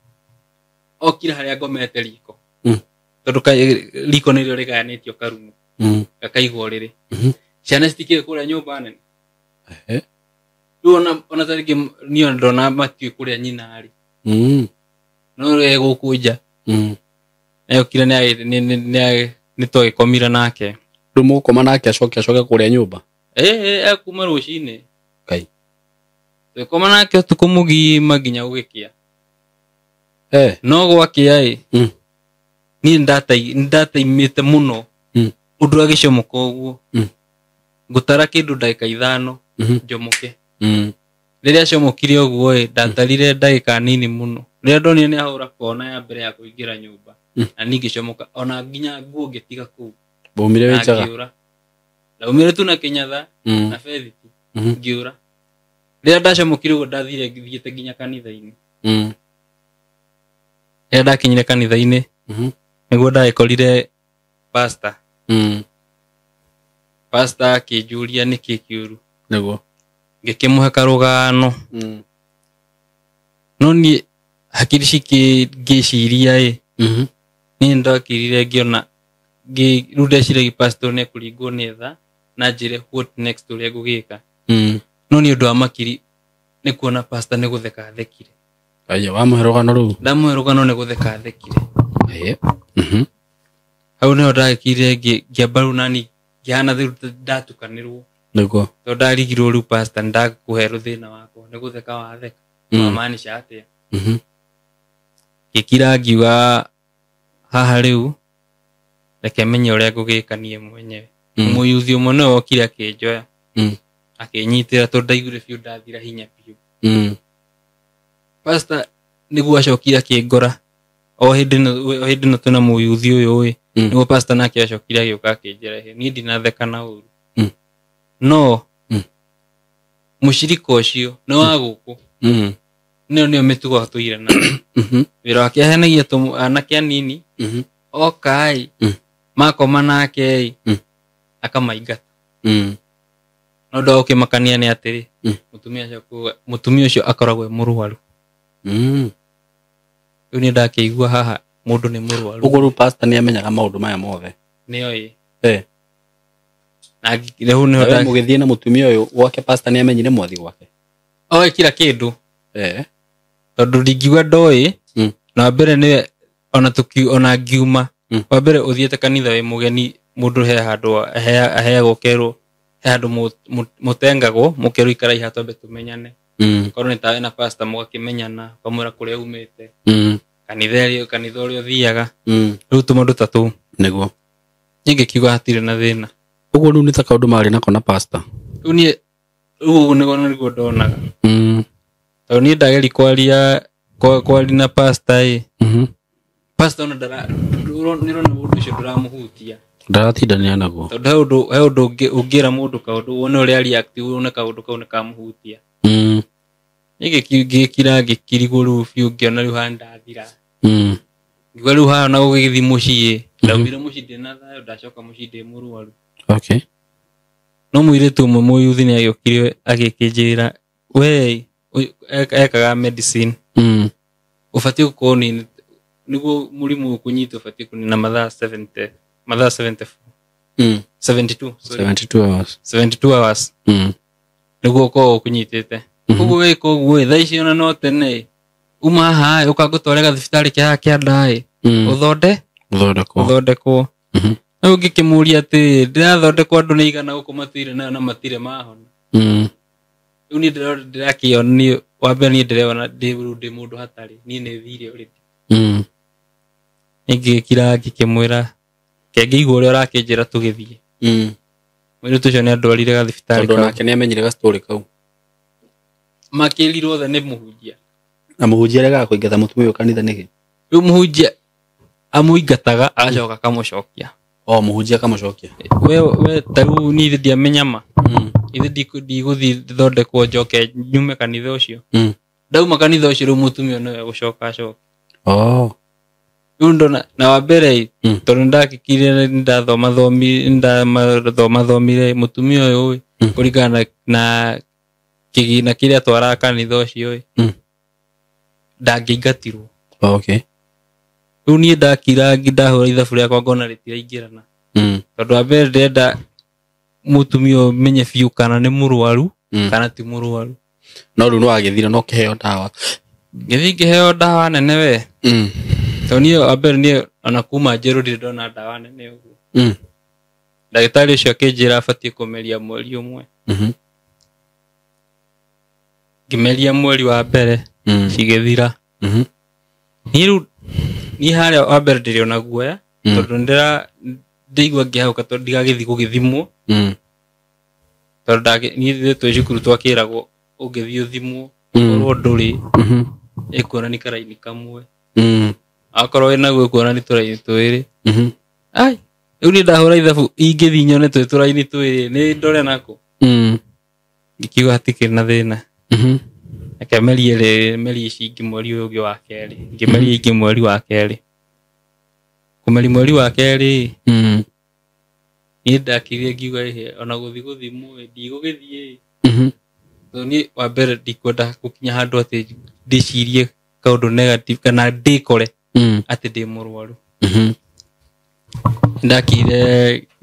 Okire harĩa ngomete riko. Tondũ riko nĩrĩo rĩgayanĩtio karumu. Gakaigwo rĩrĩ. Ciana citikĩrĩ kũrĩa nyũmba nene. Rĩu ona ta rĩngĩ niĩ ndona matiũĩ kũrĩa nyina arĩ. No rĩu egũkũ nja. Nĩokire nĩtwagĩkomire nake. Rĩu mũgũkoma nake acoke kũrĩa nyũmba? Ekuma rũcinĩ. Ngai. Twĩkoma nake ũtukũ mũgima nginya gũgĩkĩa. No gwakĩa ĩ. Niĩ nĩndataimĩte mũno. Ũndũ agĩcomoka ũguo. Ngũtara kĩndũ ndagĩka 5 njomoke. Rĩrĩa acomokire ũguo ĩ ndatarire ndagĩka nini mũno. Rĩrĩa ndonire nĩahũra kona ya mbere ya kũingĩra nyũmba. Na niĩ ngĩcomoka ona nginya nguo ngĩtiga kũu. Waumire wĩ njaga? Ndaumire tu na kĩnyatha na bethiti ngĩũra. Rĩrĩa ndacomokire ũguo ndathire ngĩthiĩte nginya kanitha-inĩ. Rĩrĩa ndakinyire kanitha-inĩ nĩguo ndagĩkorire pastor. Pastor akĩnjũria nĩkĩ kĩũru. Nĩguo. Ngĩkĩmũhe karũgano. No niĩ hakiri ngĩciria ĩ. Niĩ ndakirire ngĩona rĩu ndeciragia pastor nĩ ekũringwo nĩ tha na njĩre what next ũrĩa ngũgĩka. No nĩ ũndũ wa makiri nĩ kuona pastor nĩ gũtheka athekire. Aya wamũhe rũgano rũu? Ndamũhe rũgano nĩ gũtheka athekire. Hau nĩho ndagĩkirire ngĩamba rĩu nani ngĩhana rĩu ndatukanĩrwo. Nĩguo. Tondũ ndarigirwo rĩu pastor nĩndakũhe rũthĩna wakwa nĩ gũtheka watheka. Wamaanisha atĩa? Ngĩkira ngiuga haha rĩu reke menye ũrĩa ngũgĩka niĩ mwenyewe. Mũyuthi ũmwe nĩwe wokire akĩnjoya. Akĩnyitĩra tondũ ndaiguire biũ ndathira hinya biũ. Pastor nĩguo acokire akĩngora. O hĩndĩ ĩno twĩna mũyuthi ũyũ ĩ. Nĩguo pastor nake acokire agĩũka akĩnjĩra niĩ ndinatheka na ũru. No mũcirika ũcio nĩ wa gũkũ. Nĩyo nĩyo mĩtugo atũire nayo. Wĩra wake aheanagia anake anini. Oka ĩ makoma nake ĩ akamaingata. No ũndũ wa gũkĩmakania nĩ atĩrĩ mũtumia ũcio akoragwo e mũrwaru. Rĩu nĩ ndakĩigua haha mũndũ nĩ mũrwaru. Ũguo rĩu pastor nĩamenyaga maũndũ maya mothe? Nĩoĩ. Na rĩu nĩho mũgĩthiĩ na mũtumia ũyũ gwake pastor nĩamenyire mwathi gwake? Oĩ kila kĩndũ. Tondũ ndingiuga ndoĩ. Na wa mbere nĩwe ona ngiuma. Wa mbere ũthiĩte kanitha wĩ mũgeni mũndũ he handũ aheagwo kerwo he handũ mũtengagwo mũkerwo ikarai haha twambe tũmenyane. Korwo nĩ tawe na pastor mũgakĩmenyana ũkamwĩra kũrĩa umĩte. Kanitha ũrĩa ũthiaga. Rĩu tũmaũndũ ta tũu. Nĩguo. Niĩ ngĩkiuga hatirĩ na thĩna. Ũguo rĩu nĩ ta kaũndũ marĩ nako na pastor? Rĩu niĩ rĩu ũguo nĩguo ndonaga. Tondũ niĩ ndageri kwaria na pastor ĩ. Pastor ona nĩũrona mũndũ ũcio ndũramũhutia. Ndaratindanĩra naguo. Tondũ he ũndũ ũngĩra mũndũ kaũndũ wone ũrĩa react wone kaũndũ kau nĩkamũhutia. Niĩ ngĩkira ngĩkirigwo rĩu biũ ngĩona rĩu haha nĩndathira. Ngiuga rĩu haha ona gũgĩthiĩ mũciĩ. Ndaumire mũciĩ ndĩna thayũ ndacoka mũciĩ ndĩ mũrwaru. Okay. No mũirĩtu ũmwe mũyuthi nĩagĩũkire agĩkĩnjĩra we ekaga medicine. Ũbatiĩ gũkorwo nĩ nĩguo mũrimũ ũkũnyita ũbatiĩ kũnina mathaa 70, mathaa 74. 72, sorry. 72 hours. 72 hours. Nĩguo ũkorwo ũkũnyitĩte. Koguo wĩka ũguo ĩ, thaa ici ona no tene ĩ, uma haha ĩ, ũkangũtware gathibitarĩ kĩa haha kĩanda ĩ, ũthonde Ũthondekwo. Ũthondekwo. Rĩu ngĩkĩmũria atĩ ndĩrathondekwo andũ nĩ igana gũkũ matũire nayo na matirĩ mahona. Rĩu niĩ ndĩrakĩona niĩ wa mbere niĩ ndĩrona ndĩ rĩu ndĩ mũndũ hatarĩ niĩ nĩ thire already. Ngĩgĩkira ngĩkĩmwĩra kengĩigua ũrĩa ũrakĩnjĩra tũgĩthiĩ. Mũirĩtu ũcio nĩ andwarire gathibitarĩ Tondũ kau. Nake nĩ amenyire gastory kau. Makĩrirwo othe nĩ mũhunjia. Na mũhunjia aregaga kũingata mũtumia ũyũ kanitha nĩkĩ? Rĩu mũhunjia amũingataga agacoka akamũcokia. O mũhunjia akamũcokia. We ta rĩu niĩ ndiamenya ma. Ithe ndigũthiĩ thondekwo njoke nyume kanitha ũcio. Ndauma kanitha ũcio rĩu mũtumia nĩwe gũcoka acoke. Oh. Rĩu ndona na wa mbere ĩ, tondũ nĩndakĩkire nĩndathomathomire mũtumia ũyũ ĩ, kũringana na kĩgĩna kĩrĩa atwaraga kanitha ũcio ĩ, ndangĩingatirwo. Okay. Rĩu niĩ ndakira ndahũra ithabu rĩakwa ngona rĩtiraingĩrana. Tondũ wa mbere ndĩrenda mũtumia ũyũ menye biũ kana nĩ mũrwaru kana ti mũrwaru. No rĩu nĩwagĩthire no kĩheo ndawa. Ngĩthiĩ ngĩheo ndawa nene we. Tondũ niĩ wa mbere niĩ ona kuma njerũ ndirĩ ndona ndawa nene ũguo. Ndagĩtarĩ ũcio akĩnjĩra abatiĩ kũmeria mweri ũmwe. Ngĩmeria mweri wa mbere cigĩthira. Niĩ rĩu niĩ harĩa wa mbere ndĩrĩ ona guoya tondũ ndĩraigua ngĩhahũka tondũ ndigagĩthiĩ gũgĩthimwo. Tondũ niĩ twĩ cukuru twakĩragwo ũngĩthiĩ ũthimwo ũkorwo ndũrĩ ĩkuonania karaini kamwe. Akorwo wĩnaguo ĩkuonania tũraini twĩrĩ. Ai, rĩu niĩ ndahũra ithabu ingĩthiĩ nyone twĩ tũraini twĩrĩ nĩ ndore nako. Ngikiuga hatikĩrĩ na thĩna. Reke merie rĩrĩ merie ici ingĩ mweri ũyũ ũngĩ wa kerĩ. Ngĩmeria ingĩ mweri wa kerĩ. Kũmeria mweri wa kerĩ niĩ ndakirire ngiuga ĩhĩ ona gũthiĩ gũthimwo ĩ ndigũgĩthiĩ ĩ. Tondũ niĩ wa mbere ndikwenda gũkinya handũ atĩ ndĩcirie kaũndũ negative kana ndĩkore atĩ ndĩ mũrwaru. Ndakire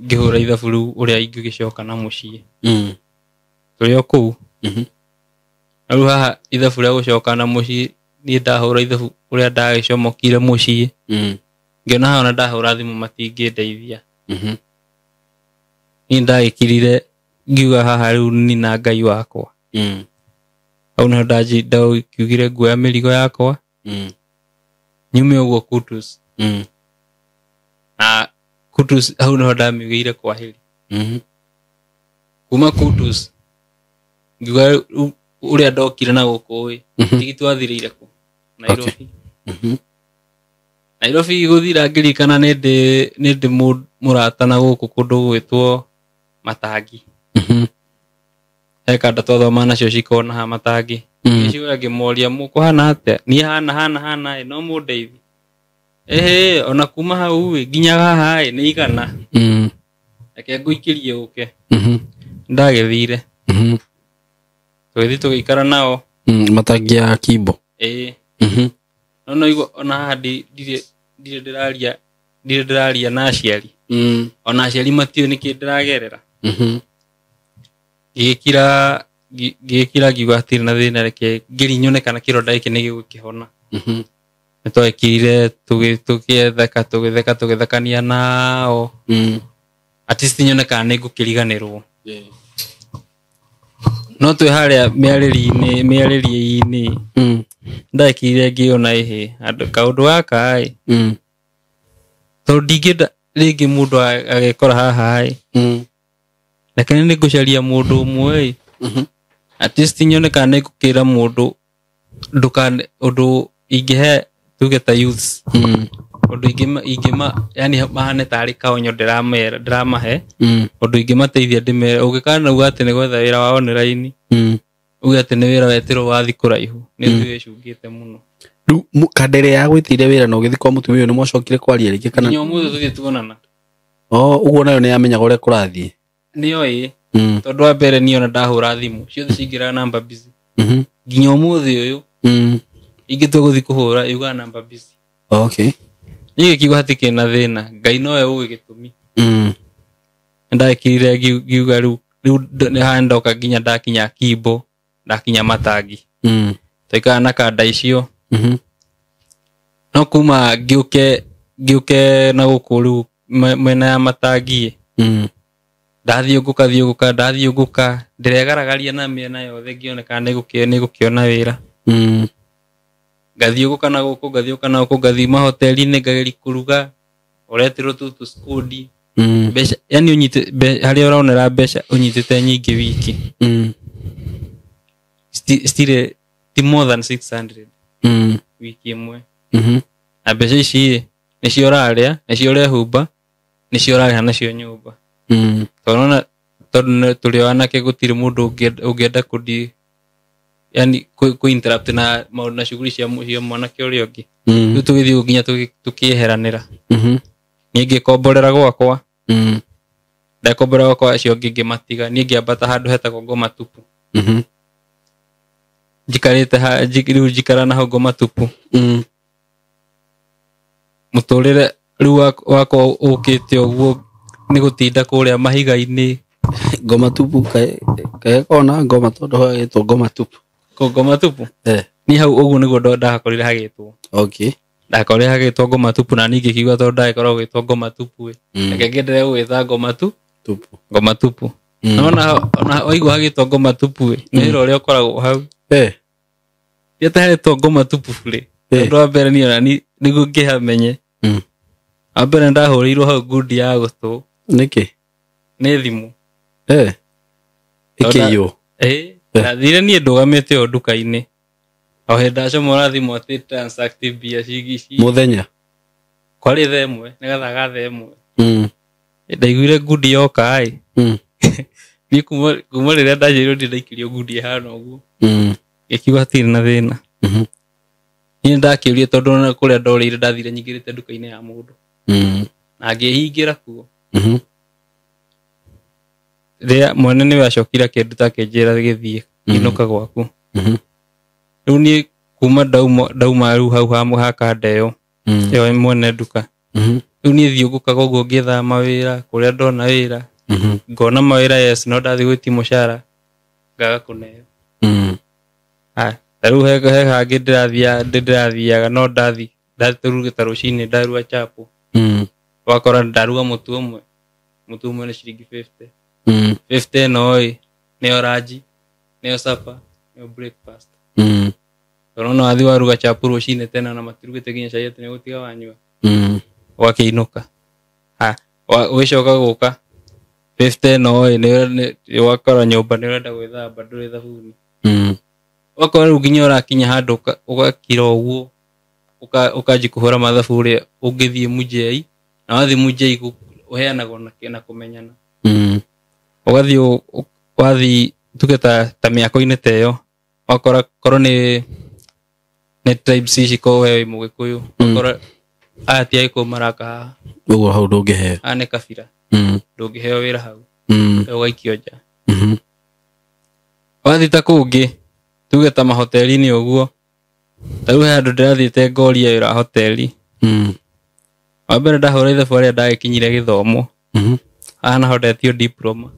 ngĩhũra ithabu rĩu ũrĩa ingĩgĩcoka na mũciĩ. Tũrĩ o kũu. Na rĩu haha ithabu rĩa gũcoka na mũciĩ niĩ ndahũra ithabu ũrĩa ndagĩcomokire mũciĩ. Ngĩona haha ona ndahũra thimũ matingĩndeithia. Niĩ ndagĩkirire ngiuga haha rĩu nĩ na Ngai wakwa. Hau nĩho ndakiugire nguoya mĩrigo yakwa. Nyume ũguo Kutus. Na Kutus hau nĩho ndamiugĩire kwaheri. Kuma Kutus ngiuga ũrĩa ndokire na gũkũ ĩ, tigi twathirĩire kũ? Nairobi. Nairobi gũthira ngĩririkana nĩ ndĩ mũrata na gũkũ kũndũ gwĩtwo Matangi. He kanda twathoma nacio cikona ha Matangi. Ngĩciũria ngĩmoria mũkũhana atĩa? Niĩ hana hana hana ĩ no mũndeithie. Ĩhĩ ona kuma hau ĩ nginya haha ĩ nĩ igana. Reke ngũikĩrie ũke. Ndagĩthire. Tũgĩthiĩ tũgĩikara nao. Matangi ya Kimbo. Ĩĩ. No no igua ona haha ndirĩ ndĩraria na aciari. Ona aciari matiũĩ nĩkĩ ndĩragerera. Ngĩgĩkira ngiuga hatirĩ na thĩna reke ngĩri nyone kana kĩronda gĩkĩ nĩ gĩgũkĩhona. Nĩtwekirire tũgĩtheka tũgĩtheka tũgĩthekania nao. At least nyone kana nĩ ngũkĩriganĩrwo. No twĩ harĩa mĩarĩrie-inĩ ndekirire ngĩona ĩhĩ andũ kaũndũ gaka ĩ tondũ ndingĩenda rĩngĩ mũndũ agekora haha ĩ reke nĩ ngũcaria mũndũ ũmwe ĩ at least nyone kana nĩ ngũkĩra mũndũ ndũkane ũndũ ingĩhe tuge ta youths ũndũ ingĩma yani mahane tarĩ kaonyo ndĩramahe ũndũ ingĩmateithia ndĩmere ũngĩkanauga atĩ nĩ gwetha wĩra wa online uge atĩ nĩ wĩra wetirwo wathiĩ kũraihu nĩ ũthiĩ wĩcungĩte mũno. Rĩu kanda ĩrĩa yagwĩtĩire wĩra na ũgĩthiĩ kwa mũtumia ũyũ nĩ mwacokire kwaria rĩngĩ kana nginya ũmũthĩ tũthiĩ tuonana? Oh, ũguo nayo nĩ yamenyaga ũrĩa kũrathiĩ? Nĩyo ĩ tondũ wa mbere niĩ ona ndahũra thimũ ciothe cingĩraga namba busy nginya ũmũthĩ ũyũ. Ingĩtua gũthiĩ kũhũra yugaga namba busy. Okay. Niĩ gĩkiuga hatikĩrĩ na thĩna, Ngai nowe ũĩ gĩtũmi. Nĩndekirire ngiuga rĩu nĩ haha ndoka nginya ndakinya Kimbo, ndakinya Matangi. Twaikara na kanda icio. No kuma ngĩũke na gũkũ rĩu mwena ya Matangi. Ndathiũngũka ndĩregaragaria na mĩena yothe ngĩone kana nĩngũkĩona wĩra. Ngathiũngũka na gũkũ, ngathiũngũka na gũkũ, ngathiĩ mahoteli-inĩ ngageria kũruga, ũretĩrwo tũtũ skudi. Mbeca, yani ũnyite harĩa ũronera mbeca ũnyitĩte nyingĩ wiki. Citirĩ, ti more than 600. Wiki ĩmwe. Na mbeca ici nĩcio ũrarĩa, nĩcio ũrehumba, nĩcio ũrarĩha nacio nyũmba. Tondũ tondũ tũrĩ o anake gũtirĩ mũndũ ũngĩenda kũndi, yani kũ interrupt na maũndũ na shughuli cia mwanake ũrĩa ũngĩ. Rĩu tũgĩthiĩ nginya tũkĩeheranĩra. Niĩ ngĩkomborera gwakwa. Ndakomborera gwakwa acio angĩ ngĩmatiga. Niĩ ngĩambata handũ hetagwo Ngoma Tupu. Njikarĩte rĩu njikara na hau Ngoma Tupu. Mũtũrĩre rĩu wakwa ũkĩte ũguo nĩ gũtinda kũrĩa mahiga-inĩ. Ngoma Tupu kaĩ kona ngoma tondũ hagĩtwo Ngoma Tupu. Ngoma Tupu? Niĩ hau ũguo nĩguo ndahakorire hagĩtwo. Okay. Ndakorire hagĩtwo Ngoma Tupu na niĩ ngĩkiuga tondũ ndagĩkorwo gũgĩtwo Ngoma Tupu ĩ. Reke ngĩendelee gũgĩta Ngoma Tupu. Ngoma Tupu. Nona ona waigua hagĩtwo Ngoma Tupu ĩ, nĩ wĩra ũrĩa ũkoragwo hau. Ti atĩ hagĩtwo Ngoma Tupu rĩ. Ũndũ wa mbere niĩ ona nĩguo ngĩhamenye. Wa mbere ndahũrĩirwo hau ngundi ya gũtũ. Nĩkĩ? Nĩ thimũ. Ĩkĩiywo. Ndathire niĩ ndũgamĩte o nduka-inĩ. O hĩndĩ ndacomora thimũ atĩ transact mbia cigici. Mũthenya? Kwarĩ thaa ĩmwe, nĩ gathaa ga thaa ĩmwe. Ndaiguire ngundi yoka ĩ. Niĩ kuma rĩrĩa ndaciarirwo ndirĩ ndaikirio ngundi ĩhana ũguo. Gĩkiuga hatirĩ na thĩna. Niĩ ndakĩũria tondũ ona kũrĩa ndorĩire ndathire nyingĩrĩte nduka-inĩ ya mũndũ. Na ngĩhingĩra kuo. Rĩrĩa mwene nĩwe acokire akĩnduta akĩnjĩra gĩthiĩ, inũka gwaku. Rĩu niĩ kuma ndauma rĩu hau ha kanda ĩyo, ĩyo mwene nduka. Rĩu niĩ thiũngũkaga ũguo ngĩethaga mawĩra, kũrĩa ndona wĩra, ngona mawĩra yes, no ndathiĩ gwĩtia mũcara, ngaga kũneo. Haya, ta rĩu he hangĩ ndĩrathiaga, no ndathi, ndathiĩ ta rũcinĩ ndaruga chapo. Wakora ndaruga mũtu ũmwe. Mũtu ũmwe nĩ ciringi 50. 50 ĩno ĩ, nĩyo ranji, nĩyo supper, nĩyo breakfast. Tondũ no wathiĩ waruga chapo rũcinĩ tene na matirugĩte nginya cai atĩ nĩũgũtiga wanyua. Ũgakĩinũka. Haya, ũgĩcoka gũka 50 ĩno ĩ, wakora nyũmba nĩũrenda gwĩthamba ndũrĩ thabuni. Ũgakora rĩu nginya ũrakinya handũ ũgakira ũguo, ũkanjia kũhũra mathabu ũrĩa ũngĩthiĩ mũnjei, na wathiĩ mũnjei ũheanagwo na kũmenyana. Ũgathiĩ wathiĩ tuge ta mĩako-inĩ ta ĩyo, wakora korwo nĩ tribes ici korwo we wĩ Mũgĩkũyũ, wakora aya ti Agĩkũyũ maraka haha. Ũguo hau ndũngĩheo. Aya nĩ kabira. Ndũngĩheo wĩra hau. Ũgaikio nja. Wathiĩ ta kũngĩ, tuge ta mahoteli-inĩ ũguo, ta rĩu he handũ ndĩrathiĩte ngoria wĩra hoteli. Wa mbere ndahũra ithabu harĩa ndagĩkinyire gĩthomo. Haha naho ndetio diploma.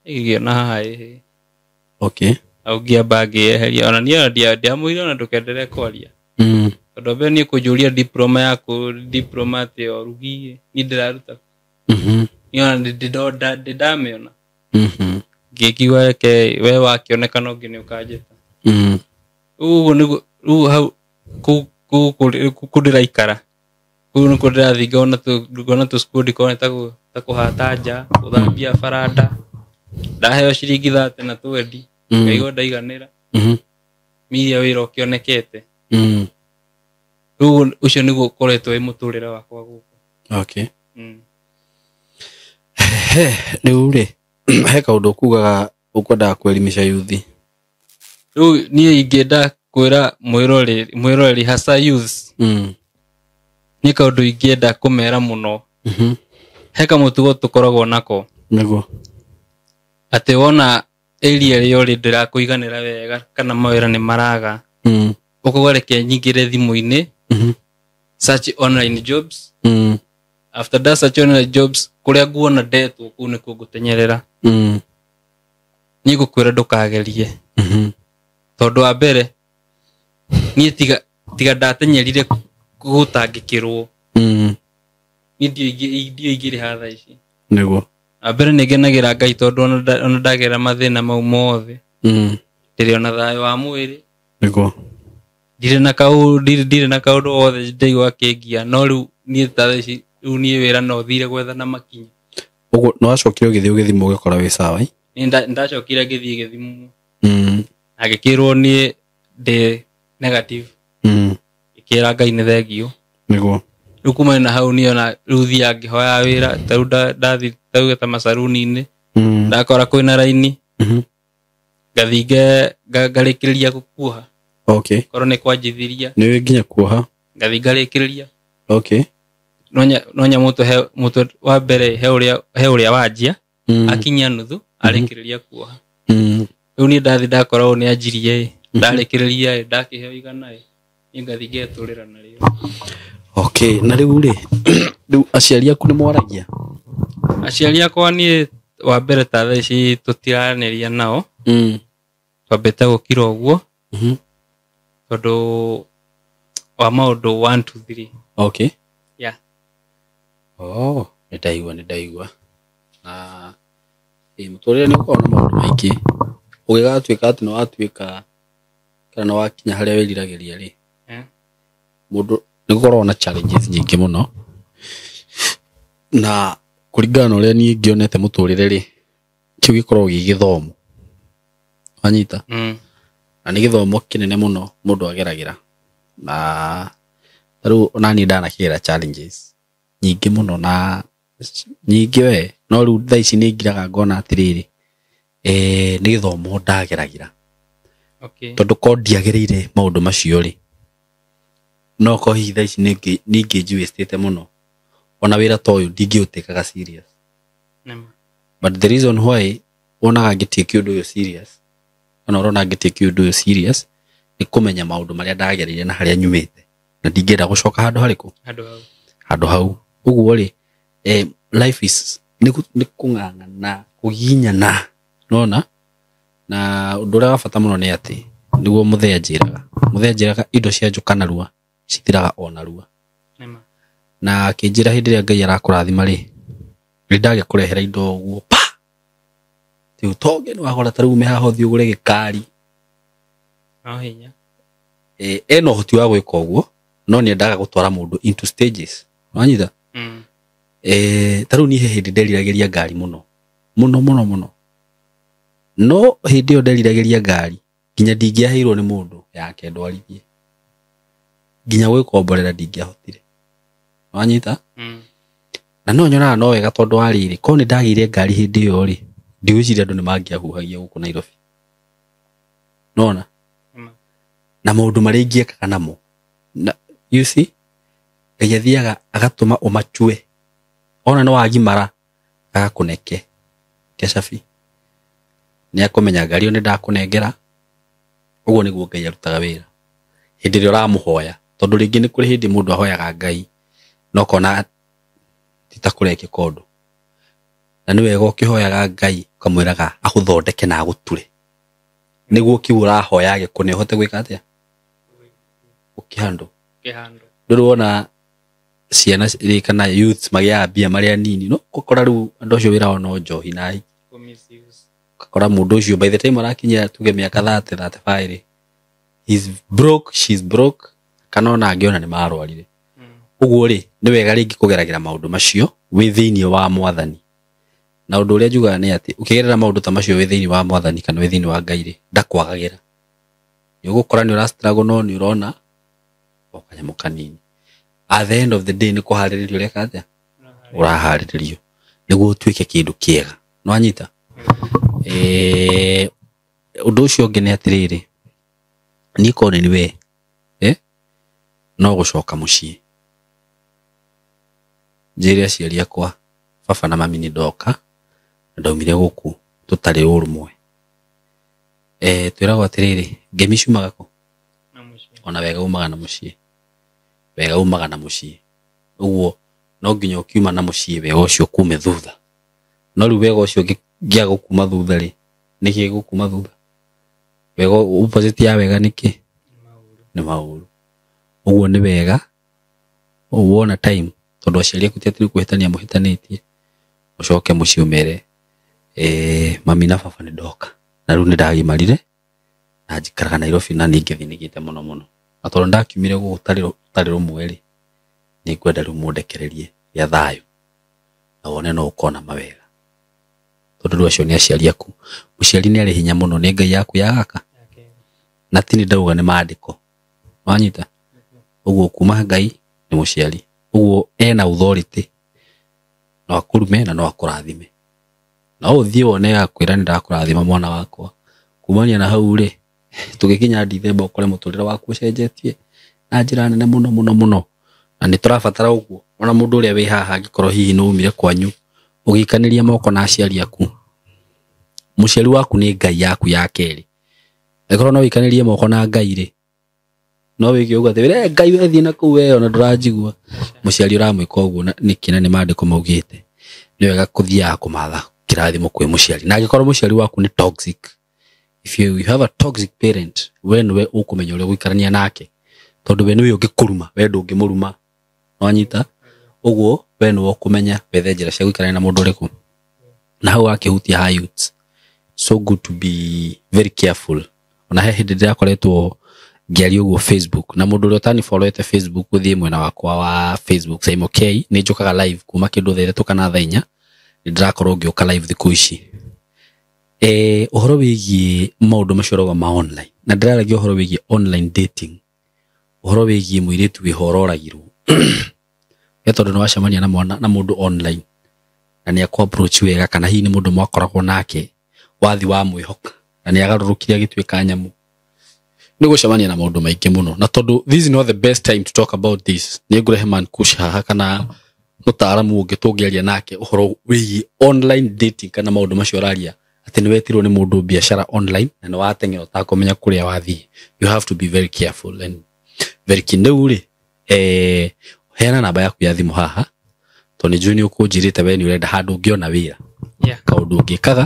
Ĩgĩona haha ĩhĩ. Okay. Hau ngĩamba ngĩeheria. Ona niĩ ona ndiamwĩrire ona ndũkenderee kwaria. Tondũ mbere niĩ kũnjũria diploma yaku, diploma atĩ ya ũrugi, niĩ ndĩraruta. Niĩ ona ndĩndamĩona. Ngĩkiuga reke we wakĩoneka no ũngĩ nĩ ũkanjĩta. Ũguo nĩguo, rĩu hau, kũu, kũu, kũu, kũu ndĩraikara. Kũu nĩkuo ndĩrathiĩ ngona tũcukuru korwo nĩ ta kũhata nja, gũthambia baranda. Ndaheo ciringi 30 na 20, ngaigua ndaiganĩra. Miria wĩra ũkĩonekete. Rĩu ũcio nĩguo ũkoretwo wĩ mũtũrĩre wakwa gũkũ. Okay. Rĩu rĩ, he kaũndũ ũkugaga ũkwendaga kwelimisha youth? Rĩu niĩ ingĩenda kwĩra mwĩroreri hasa youths. Nĩ kaũndũ ingĩenda kũmera mũno. He kamũtugo tũkoragwo nako. Nĩguo. Atĩ wona area ĩrĩa ũrĩ ndĩrakũiganĩra wega kana mawĩra nĩ maraga. Ũkauga reke nyingĩre thimũ-inĩ, search online jobs. After that search online jobs, kũrĩa nguona ndetwo kũu nĩkuo ngũtenyerera. Niĩ ngũkwĩra ndũkagerie, tondũ wa mbere niĩ tiga ndatenyerire gũtangĩkĩrwo, niĩ ndiũĩ ingĩrĩha thaa ici. Nĩguo. Wa mbere nĩ ngenagĩra Ngai tondũ ona ndagera mathĩna mau mothe, ndĩrĩ ona thayũ wa mwĩrĩ. Nĩguo. Ndirĩ na kaũndũ, ndirĩ na kaũndũ wothe ndaigua kĩngia. No rĩu niĩ ta thaa ici, rĩu niĩ wĩra no thire gwetha na makinya. Ũguo nĩ wacokire ũgĩthiĩ ũgĩthimwo ũgĩkora wĩ sawa, eh? Nĩ ndacokire ngĩthiĩ gĩthimwo, na ngĩkĩrwo niĩ ndĩ negative. Ngĩkĩra Ngai nĩ thengio. Nĩguo. Rĩu kumana na hau niĩ ona rĩu thiaga ngĩhoya wĩra. Ta rĩu ndathiĩ tauge ta macaruni-inĩ, ndakora kwĩna raini, ngathiĩ ngarĩkĩrĩria gũkuoha. Korwo nĩ kwanjithiria. Nĩ ũĩ nginya kuoha. Ngathiĩ ngarĩkĩrĩria. No nya mũtwe, he mũtwe wa mbere, he ũrĩa wanjia, akinyia nuthu arĩkĩrĩria kuoha. Rĩu niĩ ndathiĩ ndakora ũũ nĩ anjirie ĩ, ndarĩkĩrĩria ĩ, ndakĩheo 100 ĩ, niĩ ngathiĩ ngetũrĩra narĩo. Okay, na rĩu rĩ, rĩu aciari aku nĩ mwaragia? Aciari akwa niĩ wa mbere ta thaa ici tũtiranĩria nao. Twambĩte gũkira ũguo, tondũ wa maũndũ 1 2 3. Yeah. Oh, nĩ ndaigua, nĩ ndaigua. Na ĩ mũtũrĩre nĩ ũkoragwo na maũndũ maingĩ. Ũgĩgatuĩka atĩ nĩ watuĩka kana nĩ wakinya harĩa wĩriragĩria rĩ, mũndũ nĩ gũkoragwo na challenges nyingĩ mũno. Na kũringana na ũrĩa niĩ ngĩonete mũtũrĩre rĩ, kĩu gĩkoragwo gĩ gĩthomo. Wanyita? Na nĩ gĩthomo kĩnene mũno mũndũ ageragĩra. Na ta rĩu ona niĩ ndanakĩgera challenges nyingĩ mũno na nyingĩ we, no rĩu thaa ici nĩ ngiraga ngona atĩrĩrĩ, nĩ gĩthomo ndageragĩra. Tondũ korwo ndiagereire maũndũ macio rĩ, no korwo hihi thaa ici nĩ ingĩnjiwĩstĩte mũno. Ona wĩra ta ũyũ ndingĩũtĩkaga serious. But the reason why wonaga ngĩtake ũndũ ũyũ serious, kana ũrona ngĩtake ũndũ ũyũ serious, nĩ kũmenya maũndũ marĩa ndagereire na harĩa nyumĩte. Na ndingĩenda gũcoka handũ harĩkũ? Handũ hau. Handũ hau. Ũguo rĩ, life is nĩ kũng'ang'ana, kũginyana. Nĩwona? Na ũndũ ũrĩa wa bata mũno nĩ atĩ, nĩguo mũthee anjĩraga. Mũthee anjĩraga indo cia njũka narua, cithiraga o narua. Na akĩnjĩra hĩndĩ ĩrĩa Ngai arakũrathima rĩ, nĩ ndagĩkũrehera indo ũguo pa. Rĩu tonge nĩ wagũra ta rĩu ume haha ũthiĩ ũgũre gĩkari. No hinya. Ena ũhoti wa gwĩka ũguo, no nĩ endaga gũtwara mũndũ into stages. Wanyita? Ta rĩu niĩ he hĩndĩ nderiragĩria ngari mũno. Mũno, mũno, mũno. No hĩndĩ ĩyo nderiragĩria ngari, nginya ndingĩaheirwo nĩ mũndũ yake ndwarithie. Nginya gwĩkomborera ndingĩahotire. Wanyita? Na no nyonaga no wega tondũ wa rĩrĩ, korwo nĩ ndagĩire ngari hĩndĩ ĩyo rĩ, ndigwĩciria andũ nĩ mangĩahuhagia gũkũ Nairobi. Nona? Na maũndũ marĩa ingĩekaga namo. Na, you see, Ngai athiaga agatũma ũmachue. Ona nĩ wagimara, agakũneke. Kecabi. Nĩ akũmenya ngari ĩyo nĩ ndakũnengera. Ũguo nĩguo Ngai arutaga wĩra. Hĩndĩ ĩrĩa ũramũhoya, tondũ rĩngĩ nĩ kũrĩ hĩndĩ mũndũ ahoyaga Ngai, na ũkona ti ta kũrekĩka ũndũ. Na nĩ wega ũkĩhoyaga Ngai ũkamwĩraga agũthondeke na agũture. Nĩguo kĩu ũrahoya agĩkũne ũhote gwĩka atĩa? Ũkĩhandũ. Ũkĩhandũ. Ndũrĩ wona ciana rĩ kana youths magĩaga mbia marĩ anini, no ũgakora rĩu andũ acio wĩra wao no njohi na ahiki. Ũgakora mũndũ ũcio by the time arakinyia tuge mĩaka 30, 35 rĩ, he's broke, she's broke, kana ona angĩ ona nĩ marwarire. Ũguo rĩ, nĩ wega rĩngĩ kũgeragĩra maũndũ macio wĩ thĩinĩ wa mwathani. Na ũndũ ũrĩa njugaga nĩ atĩ ũkĩgerera maũndũ ta macio wĩ thĩinĩ wa mwathani kana wĩ thĩinĩ wa Ngai rĩ, ndakwagagĩra. Nĩ ũgũkora nĩ ũra struggle no nĩ ũrona o kanyamũ kanini. At the end of the day nĩ kũharĩrĩrio ũreka atĩa? Ũraharĩrĩrio nĩguo ũtuĩke kĩndũ kĩega. Nĩ wanyita? Ũndũ ũcio ũngĩ nĩ atĩrĩrĩ, niĩ korwo nĩ we, no gũcoka mũciĩ. Njĩre aciari akwa, baba na mami nĩ ndoka, na ndaumire gũkũ tũtarĩ ũrũmwe. Twĩragwo atĩrĩrĩ, ngemi ciumaga kũ? Ona wega umaga na mũciĩ, wega umaga na mũciĩ. Ũguo no nginya ũkiuma na mũciĩ wega ũcio kume thutha. No rĩu wega ũcio ũngĩaga gũkuma thutha rĩ, nĩkĩ gũkuma thutha? Wega opposite ya wega nĩkĩ? Nĩ maũru. Ũguo nĩ wega wona time, tondũ aciari aku ti atĩ nĩ kũhĩtania mũhĩtanĩtie, ũcoke mũciĩ ũmere mami na baba nĩ ndoka na rĩu nĩ ndagimarire na njikaraga Nairobi na nĩ ngĩthĩnĩkĩte mũno mũno, na tondũ ndakiumire gũkũ tarĩ rũmwe rĩ, nĩ ngwenda rĩu mũndekererie gĩa thayũ na wone no ũkona mawega, tondũ rĩu acio nĩ aciari aku. Mũciari nĩ arĩ hinya mũno, nĩ Ngai yaku ya gaka na ti nĩ ndauga nĩ maandĩko, wanyita? Ũguo kuma Ngai nĩ mũciari, ũguo ena authority, no akũrume na no akũrathime. No ũthiĩ wone akwĩra nĩ ndakũrathima mwana wakwa, kumania na hau rĩ, tũgĩkinya Dithemba ũkore mũtũrĩre waku ũcenjetie na njĩra nene mũno mũno mũno. Na nĩ tũrabatara ũguo ona mũndũ ũrĩa wĩ haha angĩkorwo hihi nĩ umire kwanyu ũgĩikanĩria moko na aciari aku, mũciari waku nĩ Ngai yaku ya kerĩ. Angĩkorwo no ũikanĩrie moko na Ngai rĩ, no wĩke ũguo atĩ wĩre Ngai we thiĩ na kũu we ona ndũranjigua. Mũciari ũramwĩka ũguo nĩkĩ? Na nĩ maandĩko maugĩte nĩ wega kũthiaga kũmatha kĩrathimo kwĩ mũciari. Na angĩkorwo mũciari waku nĩ toxic, if you have a toxic parent, we nĩwe ũkũmenya ũrĩa ũgũikarania nake, tondũ we nĩwe ũngĩkũruma, we ndũngĩmũruma, wanyita? Ũguo we nĩwe ũkũmenya wethe njĩra cia gũikarania na mũndũ ũrĩkũ. Na hau wakĩhutia ha youths, so good to be very careful. Ona he hĩndĩ ndĩrakoretwo ngĩaria ũguo Facebook, na mũndũ ũrĩa ũtanifollowete Facebook, ũthiĩ mwena wakwa wa Facebook Saimo K, nĩ njũkaga live kuma kĩndũ thaa ithatũ kana thaa inya, nĩ ndĩrakorwo ngĩũka live thikũ ici. Ũhoro wĩgiĩ maũndũ macio ũrauga ma online, na ndĩraragia ũhoro wĩgiĩ online dating, ũhoro wĩgiĩ mũirĩtu wĩho ũroragirwo we tondũ nĩ wacemania na mwana na mũndũ online na nĩ akũ approach wega, kana hihi nĩ mũndũ mwakoragwo nake wathi wa mwĩhoka na nĩ agarũrũkire agĩtuĩka nyamũ. Nĩ gũcemania na maũndũ maingĩ mũno, na tondũ this is not the best time to talk about this, nĩ ngũrehe man Kush haha kana mũtaaramu ũngĩ tũngĩaria nake ũhoro wĩgiĩ online dating kana maũndũ macio ũraria atĩ nĩ wetirwo nĩ mũndũ biacara online na nĩ wateng'era ũtakũmenya kũrĩa wathiĩ. You have to be very careful and very keen. Rĩu rĩ, heana namba yaku ya thimũ haha, tondũ nĩ njũĩ nĩ ũkũnjĩrĩte we nĩ ũrenda handũ ũngĩona wĩra, kaũndũ ũngĩkaga,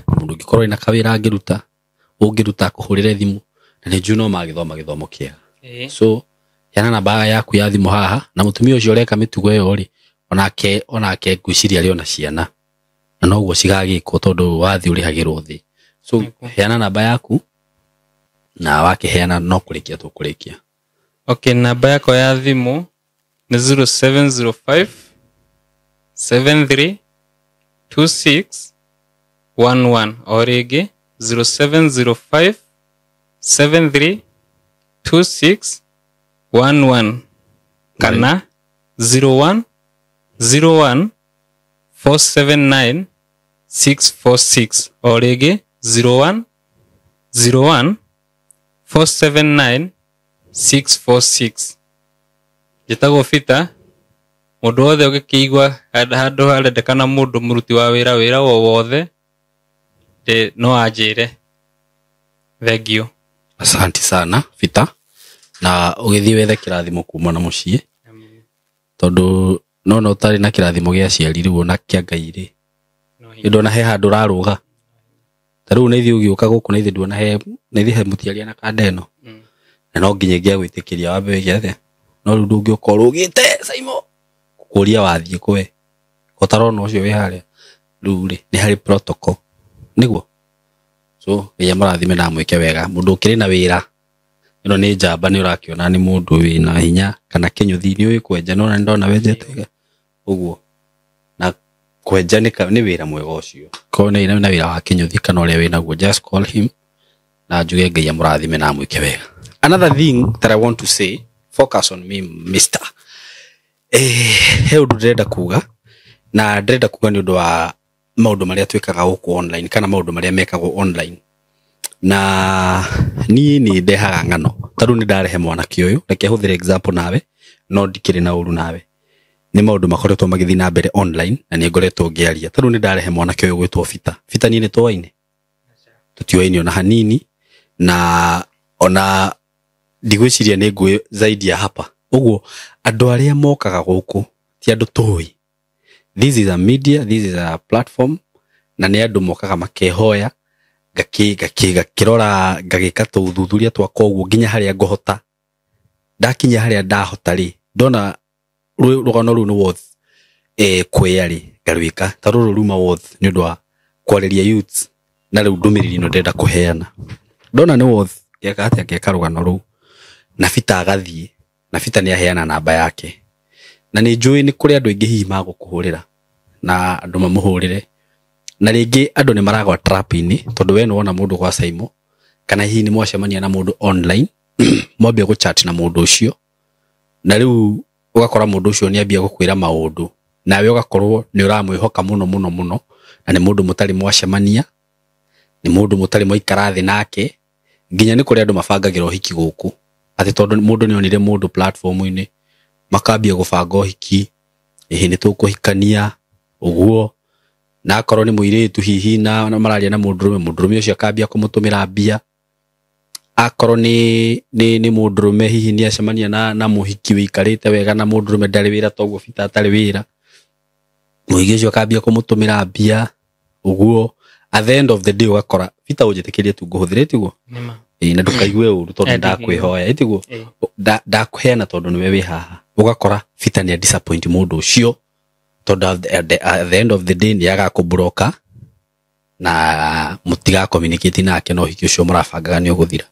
mũndũ ũngĩkorwo ena kawĩra angĩruta, ũngĩruta akũhũrĩre thimũ, na nĩ njũĩ no magĩthoma gĩthomo kĩega. So heana namba yaku ya thimũ haha, na mũtumia ũcio ũreka mĩtugo ĩyo rĩ, onake ngwĩciria arĩ ona ciana, na noguo cigagĩkwo tondũ wathiĩ ũrĩhagĩrwo thĩ. So heana namba yaku, na wakĩheana no kũrĩkia tũkũrĩkia. Okay, namba yakwa ya thimũ nĩ 0705 73 26 11. O rĩngĩ 0705 73 26 11 kana 01 01 479 646. O rĩngĩ 01 01 479 646. Njĩtagwo Peter. Mũndũ wothe ũngĩkĩigua handũ harendekana mũndũ mũruti wa wĩra wĩra o wothe, no anjĩre. Thank you. Asante sana Peter, na ũgĩthiĩ wethe kĩrathimo kuma na mũciĩ, tondũ no ũtarĩ na kĩrathimo gĩa aciari rĩu ona kĩa Ngai rĩ, ndona he handũ ũrarũga. Ta rĩu na ithuĩ ũgĩũka gũkũ na ithuĩ nduona he, na ithuĩ he mũtiaria na kanda ĩno, na no nginya ingĩagwĩtĩkĩria wambe wĩke atĩa, no rĩu ndũngĩũka ũrũgĩte Saimo kũria wathiĩ kũwe ũtarona ũcio wĩ harĩa. Rĩu rĩ, nĩ harĩ protocol nĩguo. So nginya mũrathime na mwĩke wega. Mũndũ ũkĩrĩ na wĩra, ĩno nĩ njamba, nĩ ũrakĩona nĩ mũndũ wĩna hinya kana kĩnyũthi, nĩ ũĩ kwenja, no nĩ ndona wenjete wega ũguo, na kwenja nĩ wĩra mwega ũcio. Korwo nĩ na wĩra wa kĩnyũthi kana ũrĩa wĩnaguo, just call him na njuge Ngai amũrathime na amwĩke wega. Another thing that I want to say, focus on me mister. He ũndũ ndĩrenda kuga, na ndĩrenda kuga nĩ ũndũ wa maũndũ marĩa twĩkaga gũkũ online kana maũndũ marĩa mekagwo online. Na niĩ nĩ ndehaga ng'ano, ta rĩu nĩ ndarehe mwanake ũyũ, reke hũthĩre example nawe, no ndikĩrĩ na ũru nawe. Nĩ maũndũ makoretwo magĩthiĩ na mbere online na nĩ ngoretwo ngĩaria. Ta rĩu nĩ ndarehe mwanake ũyũ gwĩtwo Peter. Peter niĩ nĩ tũaine, tũtiũaine ona hanini, na ona Ndigwĩciria nĩ ngũĩ zaidi ya hapa. Ũguo andũ arĩa mokaga gũkũ ti andũ tũĩ. This is a media, this is a platform, na nĩ andũ mokaga makehoya, ngakĩrora, ngagĩka tũthuthuria twakwa ũguo nginya harĩa ngũhota. Ndakinya harĩa ndahota rĩ, ndona rũgano rũu nĩ worth kwĩya rĩ, ngarwĩka. Ta rũrũ ruma worth nĩ ũndũ wa kwarĩria youths, na rĩu ndũmĩrĩri ĩno ndĩrenda kũheana. Ndona nĩ worth, ngeka atĩa? Ngeka rũgano rũu. Na Peter agathiĩ, na Peter nĩ aheana namba yake. Na nĩ njũĩ nĩ kũrĩ andũ aingĩ hihi magũkũhũrĩra, na andũ mamũhũrĩre. Na rĩngĩ andũ nĩ maragwa trap-inĩ, tondũ we nĩ wona mũndũ gwa Saimo, kana hihi nĩ mwacemania na mũndũ online, mwambia gũchat na mũndũ ũcio, na rĩu ũgakora mũndũ ũcio nĩ ambia gũkwĩra maũndũ, nawe ũgakorwo nĩ ũramwĩhoka mũno mũno mũno, na nĩ mũndũ mũtarĩ mwacemania, nĩ mũndũ mũtarĩ mwaikara thĩ nake, nginya nĩ kũrĩ andũ mabangagĩra ũhiki gũkũ, atĩ tondũ mũndũ nĩ onire mũndũ platform-inĩ, makambia gũbanga ũhiki, ĩhĩ nĩ tũkũhikania, ũguo, na akorwo nĩ mũirĩtu hihi na mararia na mũndũrũme, mũndũrũme ũcio akambia kũmũtũmĩra mbia, akorwo nĩ mũndũrũme hihi nĩ acemania na mũhiki wĩikarĩte wega na mũndũrũme ndarĩ wĩra toguo Peter atarĩ wĩra, mũhiki ũcio akambia kũmũtũmĩra mbia, ũguo, at the end of the day ũgakora Peter ũnjĩtĩkĩrie tu ngũhũthĩre tiguo, na ndũkaigue ũru tondũ ndakwĩhoya ĩtiguo, ndakũheana tondũ nĩwe wĩ haha, ũgakora Peter nĩ disappoint mũndũ ũcio, tondũ at the end of the day nĩ agakũbroka na mũtiga communicate nake, na ũhiki ũcio mũrabangaga nĩ ũgũthira.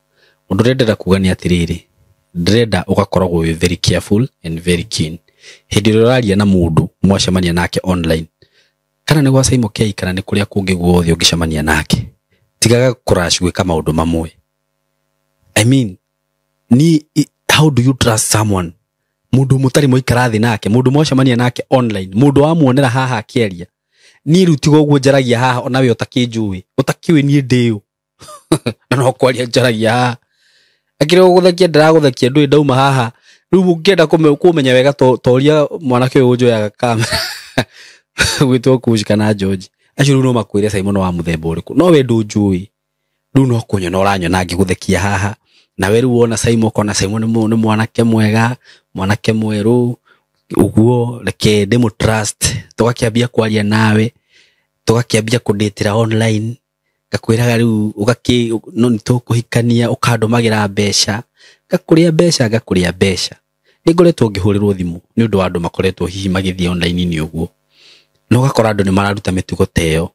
Ũndũ ũrĩa ndĩrenda kuga nĩ atĩrĩrĩ, ndĩrenda ũgakoragwo wĩ very careful and very keen hĩndĩ ĩrĩa ũraria na mũndũ mwacemania nake online, kana nĩ gwa Saimo K kana nĩ kũrĩa kũngĩ guothe ũngĩcemania nake, tigaga kũrash gwĩka maũndũ mamwe. I mean, ni how do you trust someone? Mũndũ mũtarĩ mwaikara thĩ nake, mũndũ mwacemania nake online, mũndũ wamuonera haha akĩaria, niĩ rĩu tiga ũguo njaragia haha onawe ũtakĩnjũĩ, ũtakĩũĩ niĩ ndĩũ, na no kwaria njaragia haha, akĩrĩ gũgũthekia ndĩragũthekia, ndũĩ ndauma haha. Rĩu ũngĩenda kũmenya wega toria mwanake ũyũ ũnjoyaga kamera gwĩtwo Kush kana George, acio rĩu no makwĩre Simon wa mũthemba ũrĩkũ, no we ndũnjũĩ, rĩu no kũnyona ũranyona ngĩgũthekia haha, nawe rĩu wona Simon ũkona Simon nĩ mwanake mwega, mwanake mwerũ, ũguo reke ndĩmũ trust, tũgakĩambia kwaria nawe, tũgakĩambia kũndĩtĩra online, ngakwĩraga rĩu ũgakĩ no nĩ tũkũhikania, ũkandũmagĩra mbeca, ngakũrĩa mbeca, ngakũrĩa mbeca. Nĩ ngoretwo ngĩhũrĩrwo thimũ nĩ ũndũ wa andũ makoretwo hihi magĩthiĩ online-inĩ ũguo, na ũgakora andũ nĩ mararuta mĩtugo ta ĩyo.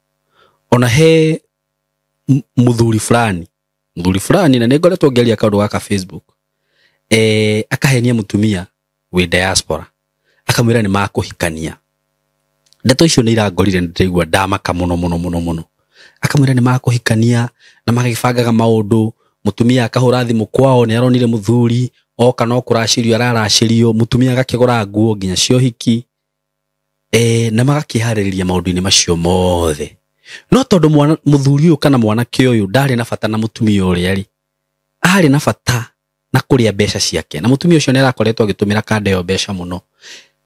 Ona he mũthuri fulani, na nĩ ngoretwo ngĩaria kaũndũ gaka Facebook, akahenia mũtumia wĩ diaspora, akamwĩra nĩ makũhikania. Ndeto icio nĩ irangorire, nĩ ndĩraigua ndamaka mũno mũno mũno mũno. Akamwĩra nĩ makũhikania na magĩbangaga maũndũ, mũtumia akahũra thimũ kwao nĩ aronire mũthuri oka no kũracĩrio araracĩrio, mũtumia agakĩgũra nguo nginya cia ũhiki, na magakĩharĩrĩria maũndũ-inĩ macio mothe. No tondũ mũthuri ũyũ kana mwanake ũyũ ndarĩ na bata na mũtumia ũrĩa rĩ, arĩ na bata na kũrĩa mbeca ciake, na mũtumia ũcio nĩ arakoretwo agĩtũmĩra kanda ĩyo mbeca mũno,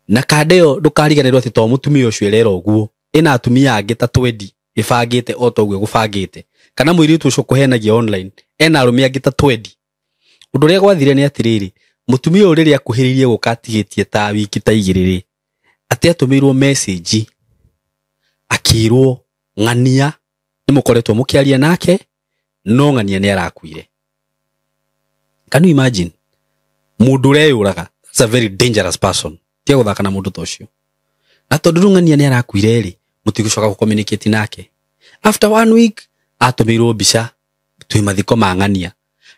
na kanda ĩyo ndũkariganĩrwo atĩ to mũtumia ũcio ĩrera ũguo, ĩna atumia angĩ ta 20 ĩbangĩte o ta ũguo ĩgũbangĩte, kana mũirĩtu ũcio kũhenagia online ena arũme angĩ ta 20. Ũndũ ũrĩa gwathire nĩ atĩrĩrĩ, mũtumia ũyũ rĩrĩa akuhĩrĩirie gũka atigĩtie ta wiki ta igĩrĩ rĩ, atĩ atũmĩirwo message akĩrwo ng'ania nĩ mũkoretwo mũkĩaria nake, no ng'ania nĩ arakuire. Can you imagine? Mũndũ ũreyũraga, that's a very dangerous person. Tiga gũthaka na mũndũ ta ũcio. Na tondũ rĩu ng'ania nĩ arakuire rĩ, mũtigũcoka gũ-communicate nake. After 1 week atũmĩirwo mbica twĩ mathiko ma ng'ania,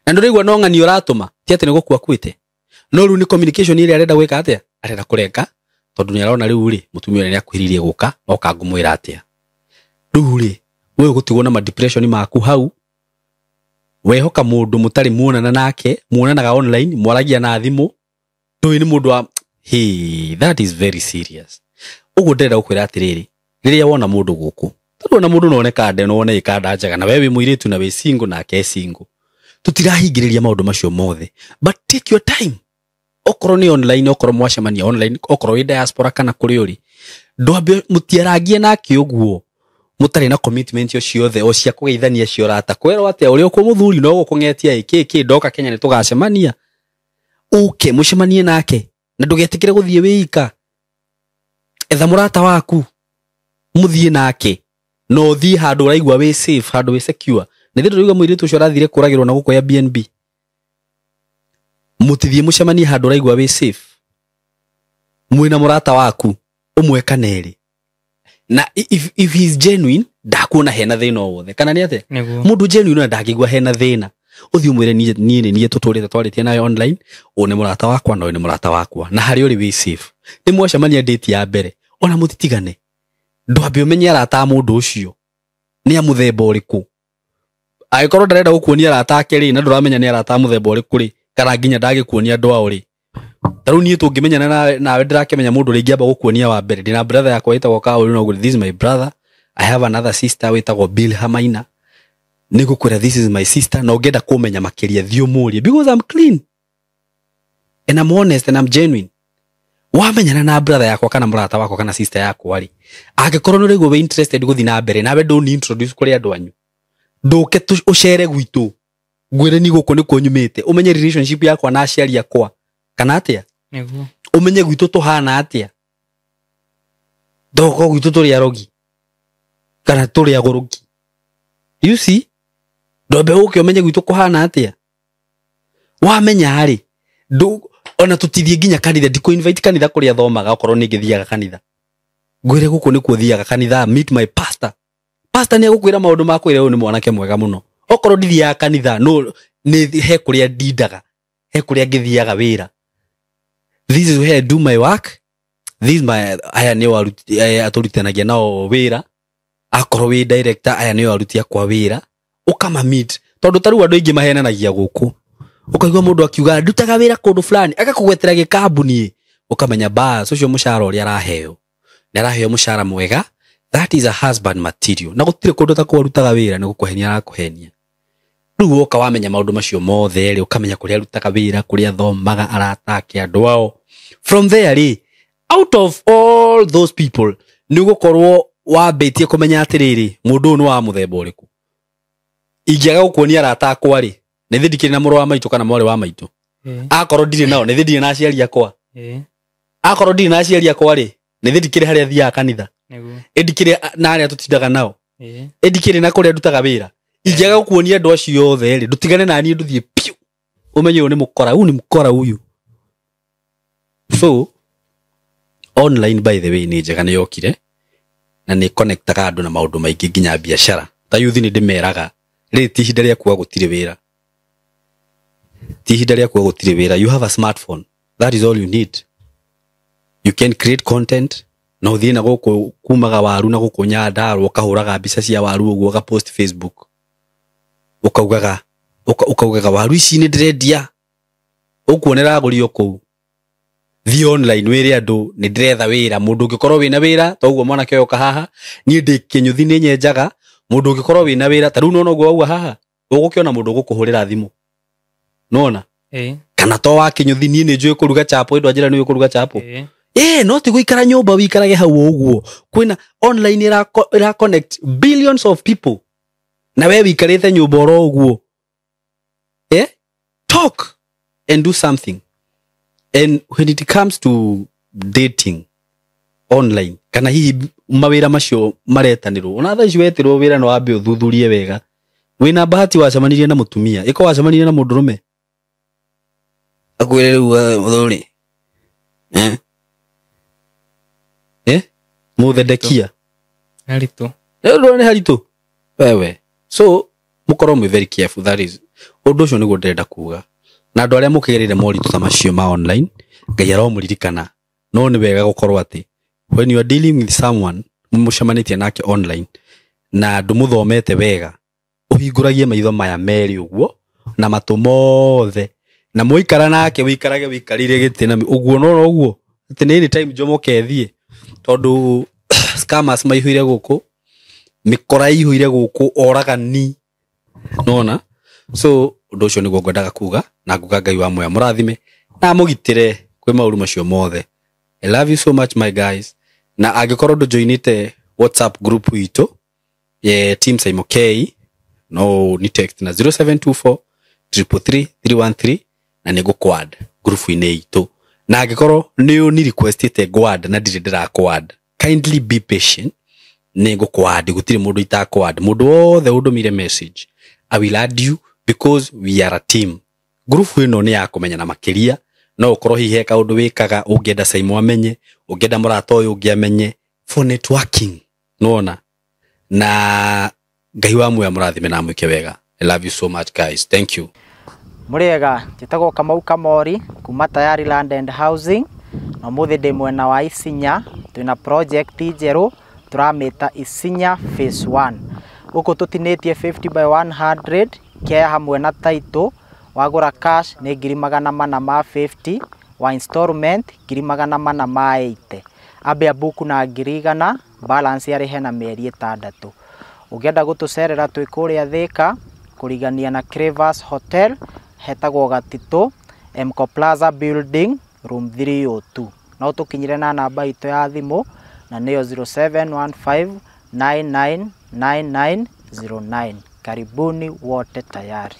na ndũraigua no ng'ania ũratũma, ti atĩ nĩ gũkua akuĩte, no rĩu nĩ communication ĩrĩa arenda gwĩka atĩa, arenda kũrenga, tondũ nĩ arona rĩu rĩ mũtumia ũrĩa nĩ akuhĩrĩirie gũka, oka ngũmwĩra atĩa. Rĩu rĩ we ũgũtigwo na ma depression maku hau, wehoka mũndũ mũtarĩ muonana nake, muonanaga online, mwaragia na thimũ, ndũĩ nĩ mũndũ wa hey, that is very serious. Ũguo ndĩrenda gũkwĩra atĩrĩrĩ, rĩrĩa wona mũndũ gũkũ, tondũ ona mũndũ no one kanda no one ĩkanda njega, na we wĩ mũirĩtu na wĩ single nake e single, tũtirahingĩrĩria maũndũ macio mothe, but take your time. Okorwo nĩ online, okorwo mwacemania online, okorwo wĩ diaspora kana kũrĩ ũrĩ, ndwambe mũtiarangie nake ũguo, mũtarĩ na commitment o ciothe o cia kũgeithania cia ũrata, kwĩrwo atĩa ũrĩa ũkũmũthuri no gũkũng'etia ĩ kĩ kĩ ndoka Kenya nĩ tũgacemania. Ũke mũcemanie nake na ndũgetĩkĩre gũthiĩ wĩika. Etha mũrata waku mũthiĩ nake, na ũthiĩ handũ ũraigua wĩ safe, handũ wĩ secure. Nĩ thĩ ndũraigua mũirĩtu ũcio arathire kũragĩrwo na gũkũ Airbnb. Mũtithiĩ mũcemanie handũ ũraigua wĩ safe, mwĩna mũrata waku ũmwe kana erĩ, na if he is genuine, ndakuona hena thĩna o wothe. Kana nĩ atĩa? Nĩguo. Mũndũ genuine ona ndangĩigua hena thĩna. Ũthiĩ ũmwĩre, niĩ nĩ niĩ tũtũrĩte twarĩtie nawe online, ũyũ nĩ mũrata wakwa na ũyũ nĩ mũrata wakwa, na harĩa ũrĩ wĩ safe. Nĩ mwacemania date ya mbere, ona mũtitigane, ndwambe ũmenye arata a mũndũ ũcio nĩ a mũthemba ũrĩkũ. Angĩkorwo ndarenda gũkuonia arata ake rĩ, na ndũramenya nĩ arata a mũthemba ũrĩkũ rĩ, kana nginya ndagĩkuonia andũ ao rĩ, ta rĩu niĩ tũngĩmenyana nawe ndĩrakĩmenya mũndũ ũrĩa ingĩamba gũkuonia wa mbere. Ndĩna brother yakwa ĩtagwo Kaũrĩ, no this is my brother. I have another sister wĩtagwo Bill Hamaina. Nĩ ngũkwĩra, this is my sister, na ũngĩenda kũmenya makĩria, thiĩ ũmũrie, because I'm clean and I'm honest and I'm genuine. Wamenyana na brother yakwa kana mũrata wakwa kana sister yakwa rĩ, angĩkorwo nĩ ũraigua wĩ interested gũthiĩ na mbere nawe, ndũni introduce kũrĩ andũ anyu, ndũke ũcere gwitũ, ngwĩre ni gũkũ nĩkuo nyumĩte, ũmenye relationship yakwa na aciari akwa, kana atĩa? Nĩguo. Ũmenye gwitũ tũhana atĩa, ndoko gwitũ tũrĩ arogi kana tũrĩ agũrũki. You see, ndombe ũke ũmenye gwitũ kũhana atĩa. Wamenya rĩ, ona tũtithiĩ nginya kanitha, ndikũ invite kanitha kũrĩa thomaga. Okorwo nĩ ngĩthiaga kanitha, ngwĩre gũkũ nĩkuo thiaga kanitha, meet my pastor. Pastor nĩ egũkwĩra maũndũ ma kwĩra ũyũ nĩ mwanake mwega mũno. Okorwo ndithiaga kanitha, no nĩ he kũrĩa ndindaga, he kũrĩa ngĩthiaga wĩra. This is where I do my work. This my aya nĩo atũrutithanagia nao wĩra. Akorwo wĩ director, aya nĩo aruti akwa wĩra, ũkama meet, tondũ ta rĩu andũ aingĩ mahenanagia gũkũ. Ũkaigua mũndũ akiuga ndutaga wĩra kũndũ fulani, agakũgwetera gĩkambuni, ũkamenya bas ũcio mũcara ũrĩa araheo nĩ araheo mũcara mwega. That is a husband material, na gũtirĩ kũndũ ta kũu arutaga wĩra, nĩ gũkũhenia arakũhenia. Rĩu woka wamenya maũndũ macio mothe rĩ, ũkamenya kũrĩa arutaga wĩra, kũrĩa athomaga, arata ake, andũ ao, from there rĩ, out of all those people, nĩ ũgũkorwo wambĩtie kũmenya atĩrĩrĩ, mũndũ ũyũ nĩ wa mũthemba ũrĩkũ. Ingĩaga gũkuonia arata akwa rĩ, nĩ thĩ ndikĩrĩ na mũrũ wa maitũ kana mwarĩ wa maitũ? Akorwo ndirĩ nao, nĩ thĩ ndirĩ na aciari akwa? Akorwo ndirĩ na aciari akwa rĩ, nĩ thĩ ndikĩrĩ harĩa thiaga kanitha? Nĩguo. Ĩ ndikĩrĩ na arĩa tũtindaga nao? Ĩ ndikĩrĩ na kũrĩa ndutaga wĩra? Ingĩaga gũkuonia andũ acio othe rĩ, ndũtigane na niĩ, ndũthiĩ piũ, ũmenye ũyũ nĩ mũkora, ũyũ nĩ mũkora ũyũ. So online, by the way, nĩ njega, nĩ yokire na nĩ connectaga andũ na maũndũ maingĩ, nginya biacara. Ta youth nĩ ndĩmeraga, rĩrĩ ti ihinda rĩa kuga gũtirĩ wĩra, ti ihinda rĩa kuga gũtirĩ wĩra. You have a smartphone, that is all you need. You can create content na ũthiĩ na gũkũ kumaga waru na gũkũ Nyandarua, ũkahũraga mbica cia waru ũguo, ũgapost Facebook, ũkaugaga waru ici nĩ ndĩrendia, ũkuonera agũri o kũu. Thiĩ online wĩre andũ nĩ ndĩretha wĩra, mũndũ ũngĩkorwo wĩna wĩra ta ũguo mwanake ũyũ oka haha, niĩ ndĩ kĩnyũthi, nĩ nyenjaga, mũndũ ũngĩkorwo wĩna wĩra ta rĩu nona ũguo wauga haha, ũgũkĩona mũndũ ũgũkũhũrĩra thimũ, nona? Kana to wa kĩnyũthi, niĩ nĩ njũĩ kũruga chapo, ĩndũ anjĩra nĩ ũĩ kũruga chapo. No ti gũikara nyũmba wĩikarage hau o ũguo. Kwĩna online ĩra connect billions of people, na we wĩikarĩte nyũmba oro ũguo. Talk and do something. And when it comes to dating online kana hihi mawĩra macio maretanĩrwo, ona thaa ici wetirwo wĩra no wambe ũthuthurie wega. Wĩna bahati wacemanirie na mũtumia, ĩko wacemanirie na mũndũrũme akwĩre rĩu, mũthuri, eh? Eh? Mũthendekia. Haritũ. Rĩu nĩ haritũ wewe. So mũkorwo mwĩ very careful. That is ũndũ ũcio nĩguo ndĩrenda kuga. Na andũ arĩa mũkĩgereire moritũ ta macio ma online, Ngai aromũririkana. No nĩ wega gũkorwo atĩ when you are dealing with someone mũcemanĩtie nake online na ndũmũthomete wega, ũhingũragie maitho maya merĩ ũguo na matũ mothe, na mũikara nake wĩikarage wĩikarĩire gĩtĩ na ũguo no ũguo, atĩ nĩ anytime njomoke thiĩ, tondũ scammers maihũire gũkũ, mĩkora ĩihũire gũkũ, oragani, nona? So ũndũ ũcio nĩguo ngwendaga kuga, na nguga Ngai wa muoya mũrathime na amũgitĩre kwĩ maũru macio mothe. I love you so much, my guys. Na angĩkorwo ndũjoinĩte WhatsApp group itũ ye Team Saimo K, no ni text na 0724 333 313 na nĩ ngũkwad. Ngurubu-inĩ itũ, na angĩkorwo nĩ ũni requestĩte ngwand na ndirĩ ndĩrakwand, kindly be patient, nĩ ngũkwand. Gũtirĩ mũndũ itakwand. Mũndũ wothe ũndũmire message, I will add you because we are a team. Ngurubu ĩno nĩ ya kũmenyana makĩria. No ũkorwo hihi he kaũndũ wĩkaga ũngĩenda Saimo amenye, ũngĩenda mũrata ũyũ ũngĩ amenye, for networking. Nĩwona? Na Ngai wa muoyo amũrathime na amwĩke wega. I love you so much, guys. Thank you. Mũrĩega, njĩtagwo Kamau Kamori kuma Tayari Land and Housing, na ũmũthĩ ndĩ mwena wa Isinya. Twĩna project njerũ tũramĩta Isinya Phase 1. Gũkũ tũtinĩtie 50 by 100 kea hamwe na title. Wagũra cash nĩ 450,000, wa installment 480,000. Ambe abuku na 100,000, balance arĩhe na mĩeri 6. Ũngĩenda gũtũcerera, twĩ kũrĩa Thĩka, kũrigania na Cravers Hotel, hetagwo Gatitũ Mco Plaza Building, room 302. No tũkinyire na namba itũ ya thimũ, na nĩyo 0715999909. Karibuni wote tayari.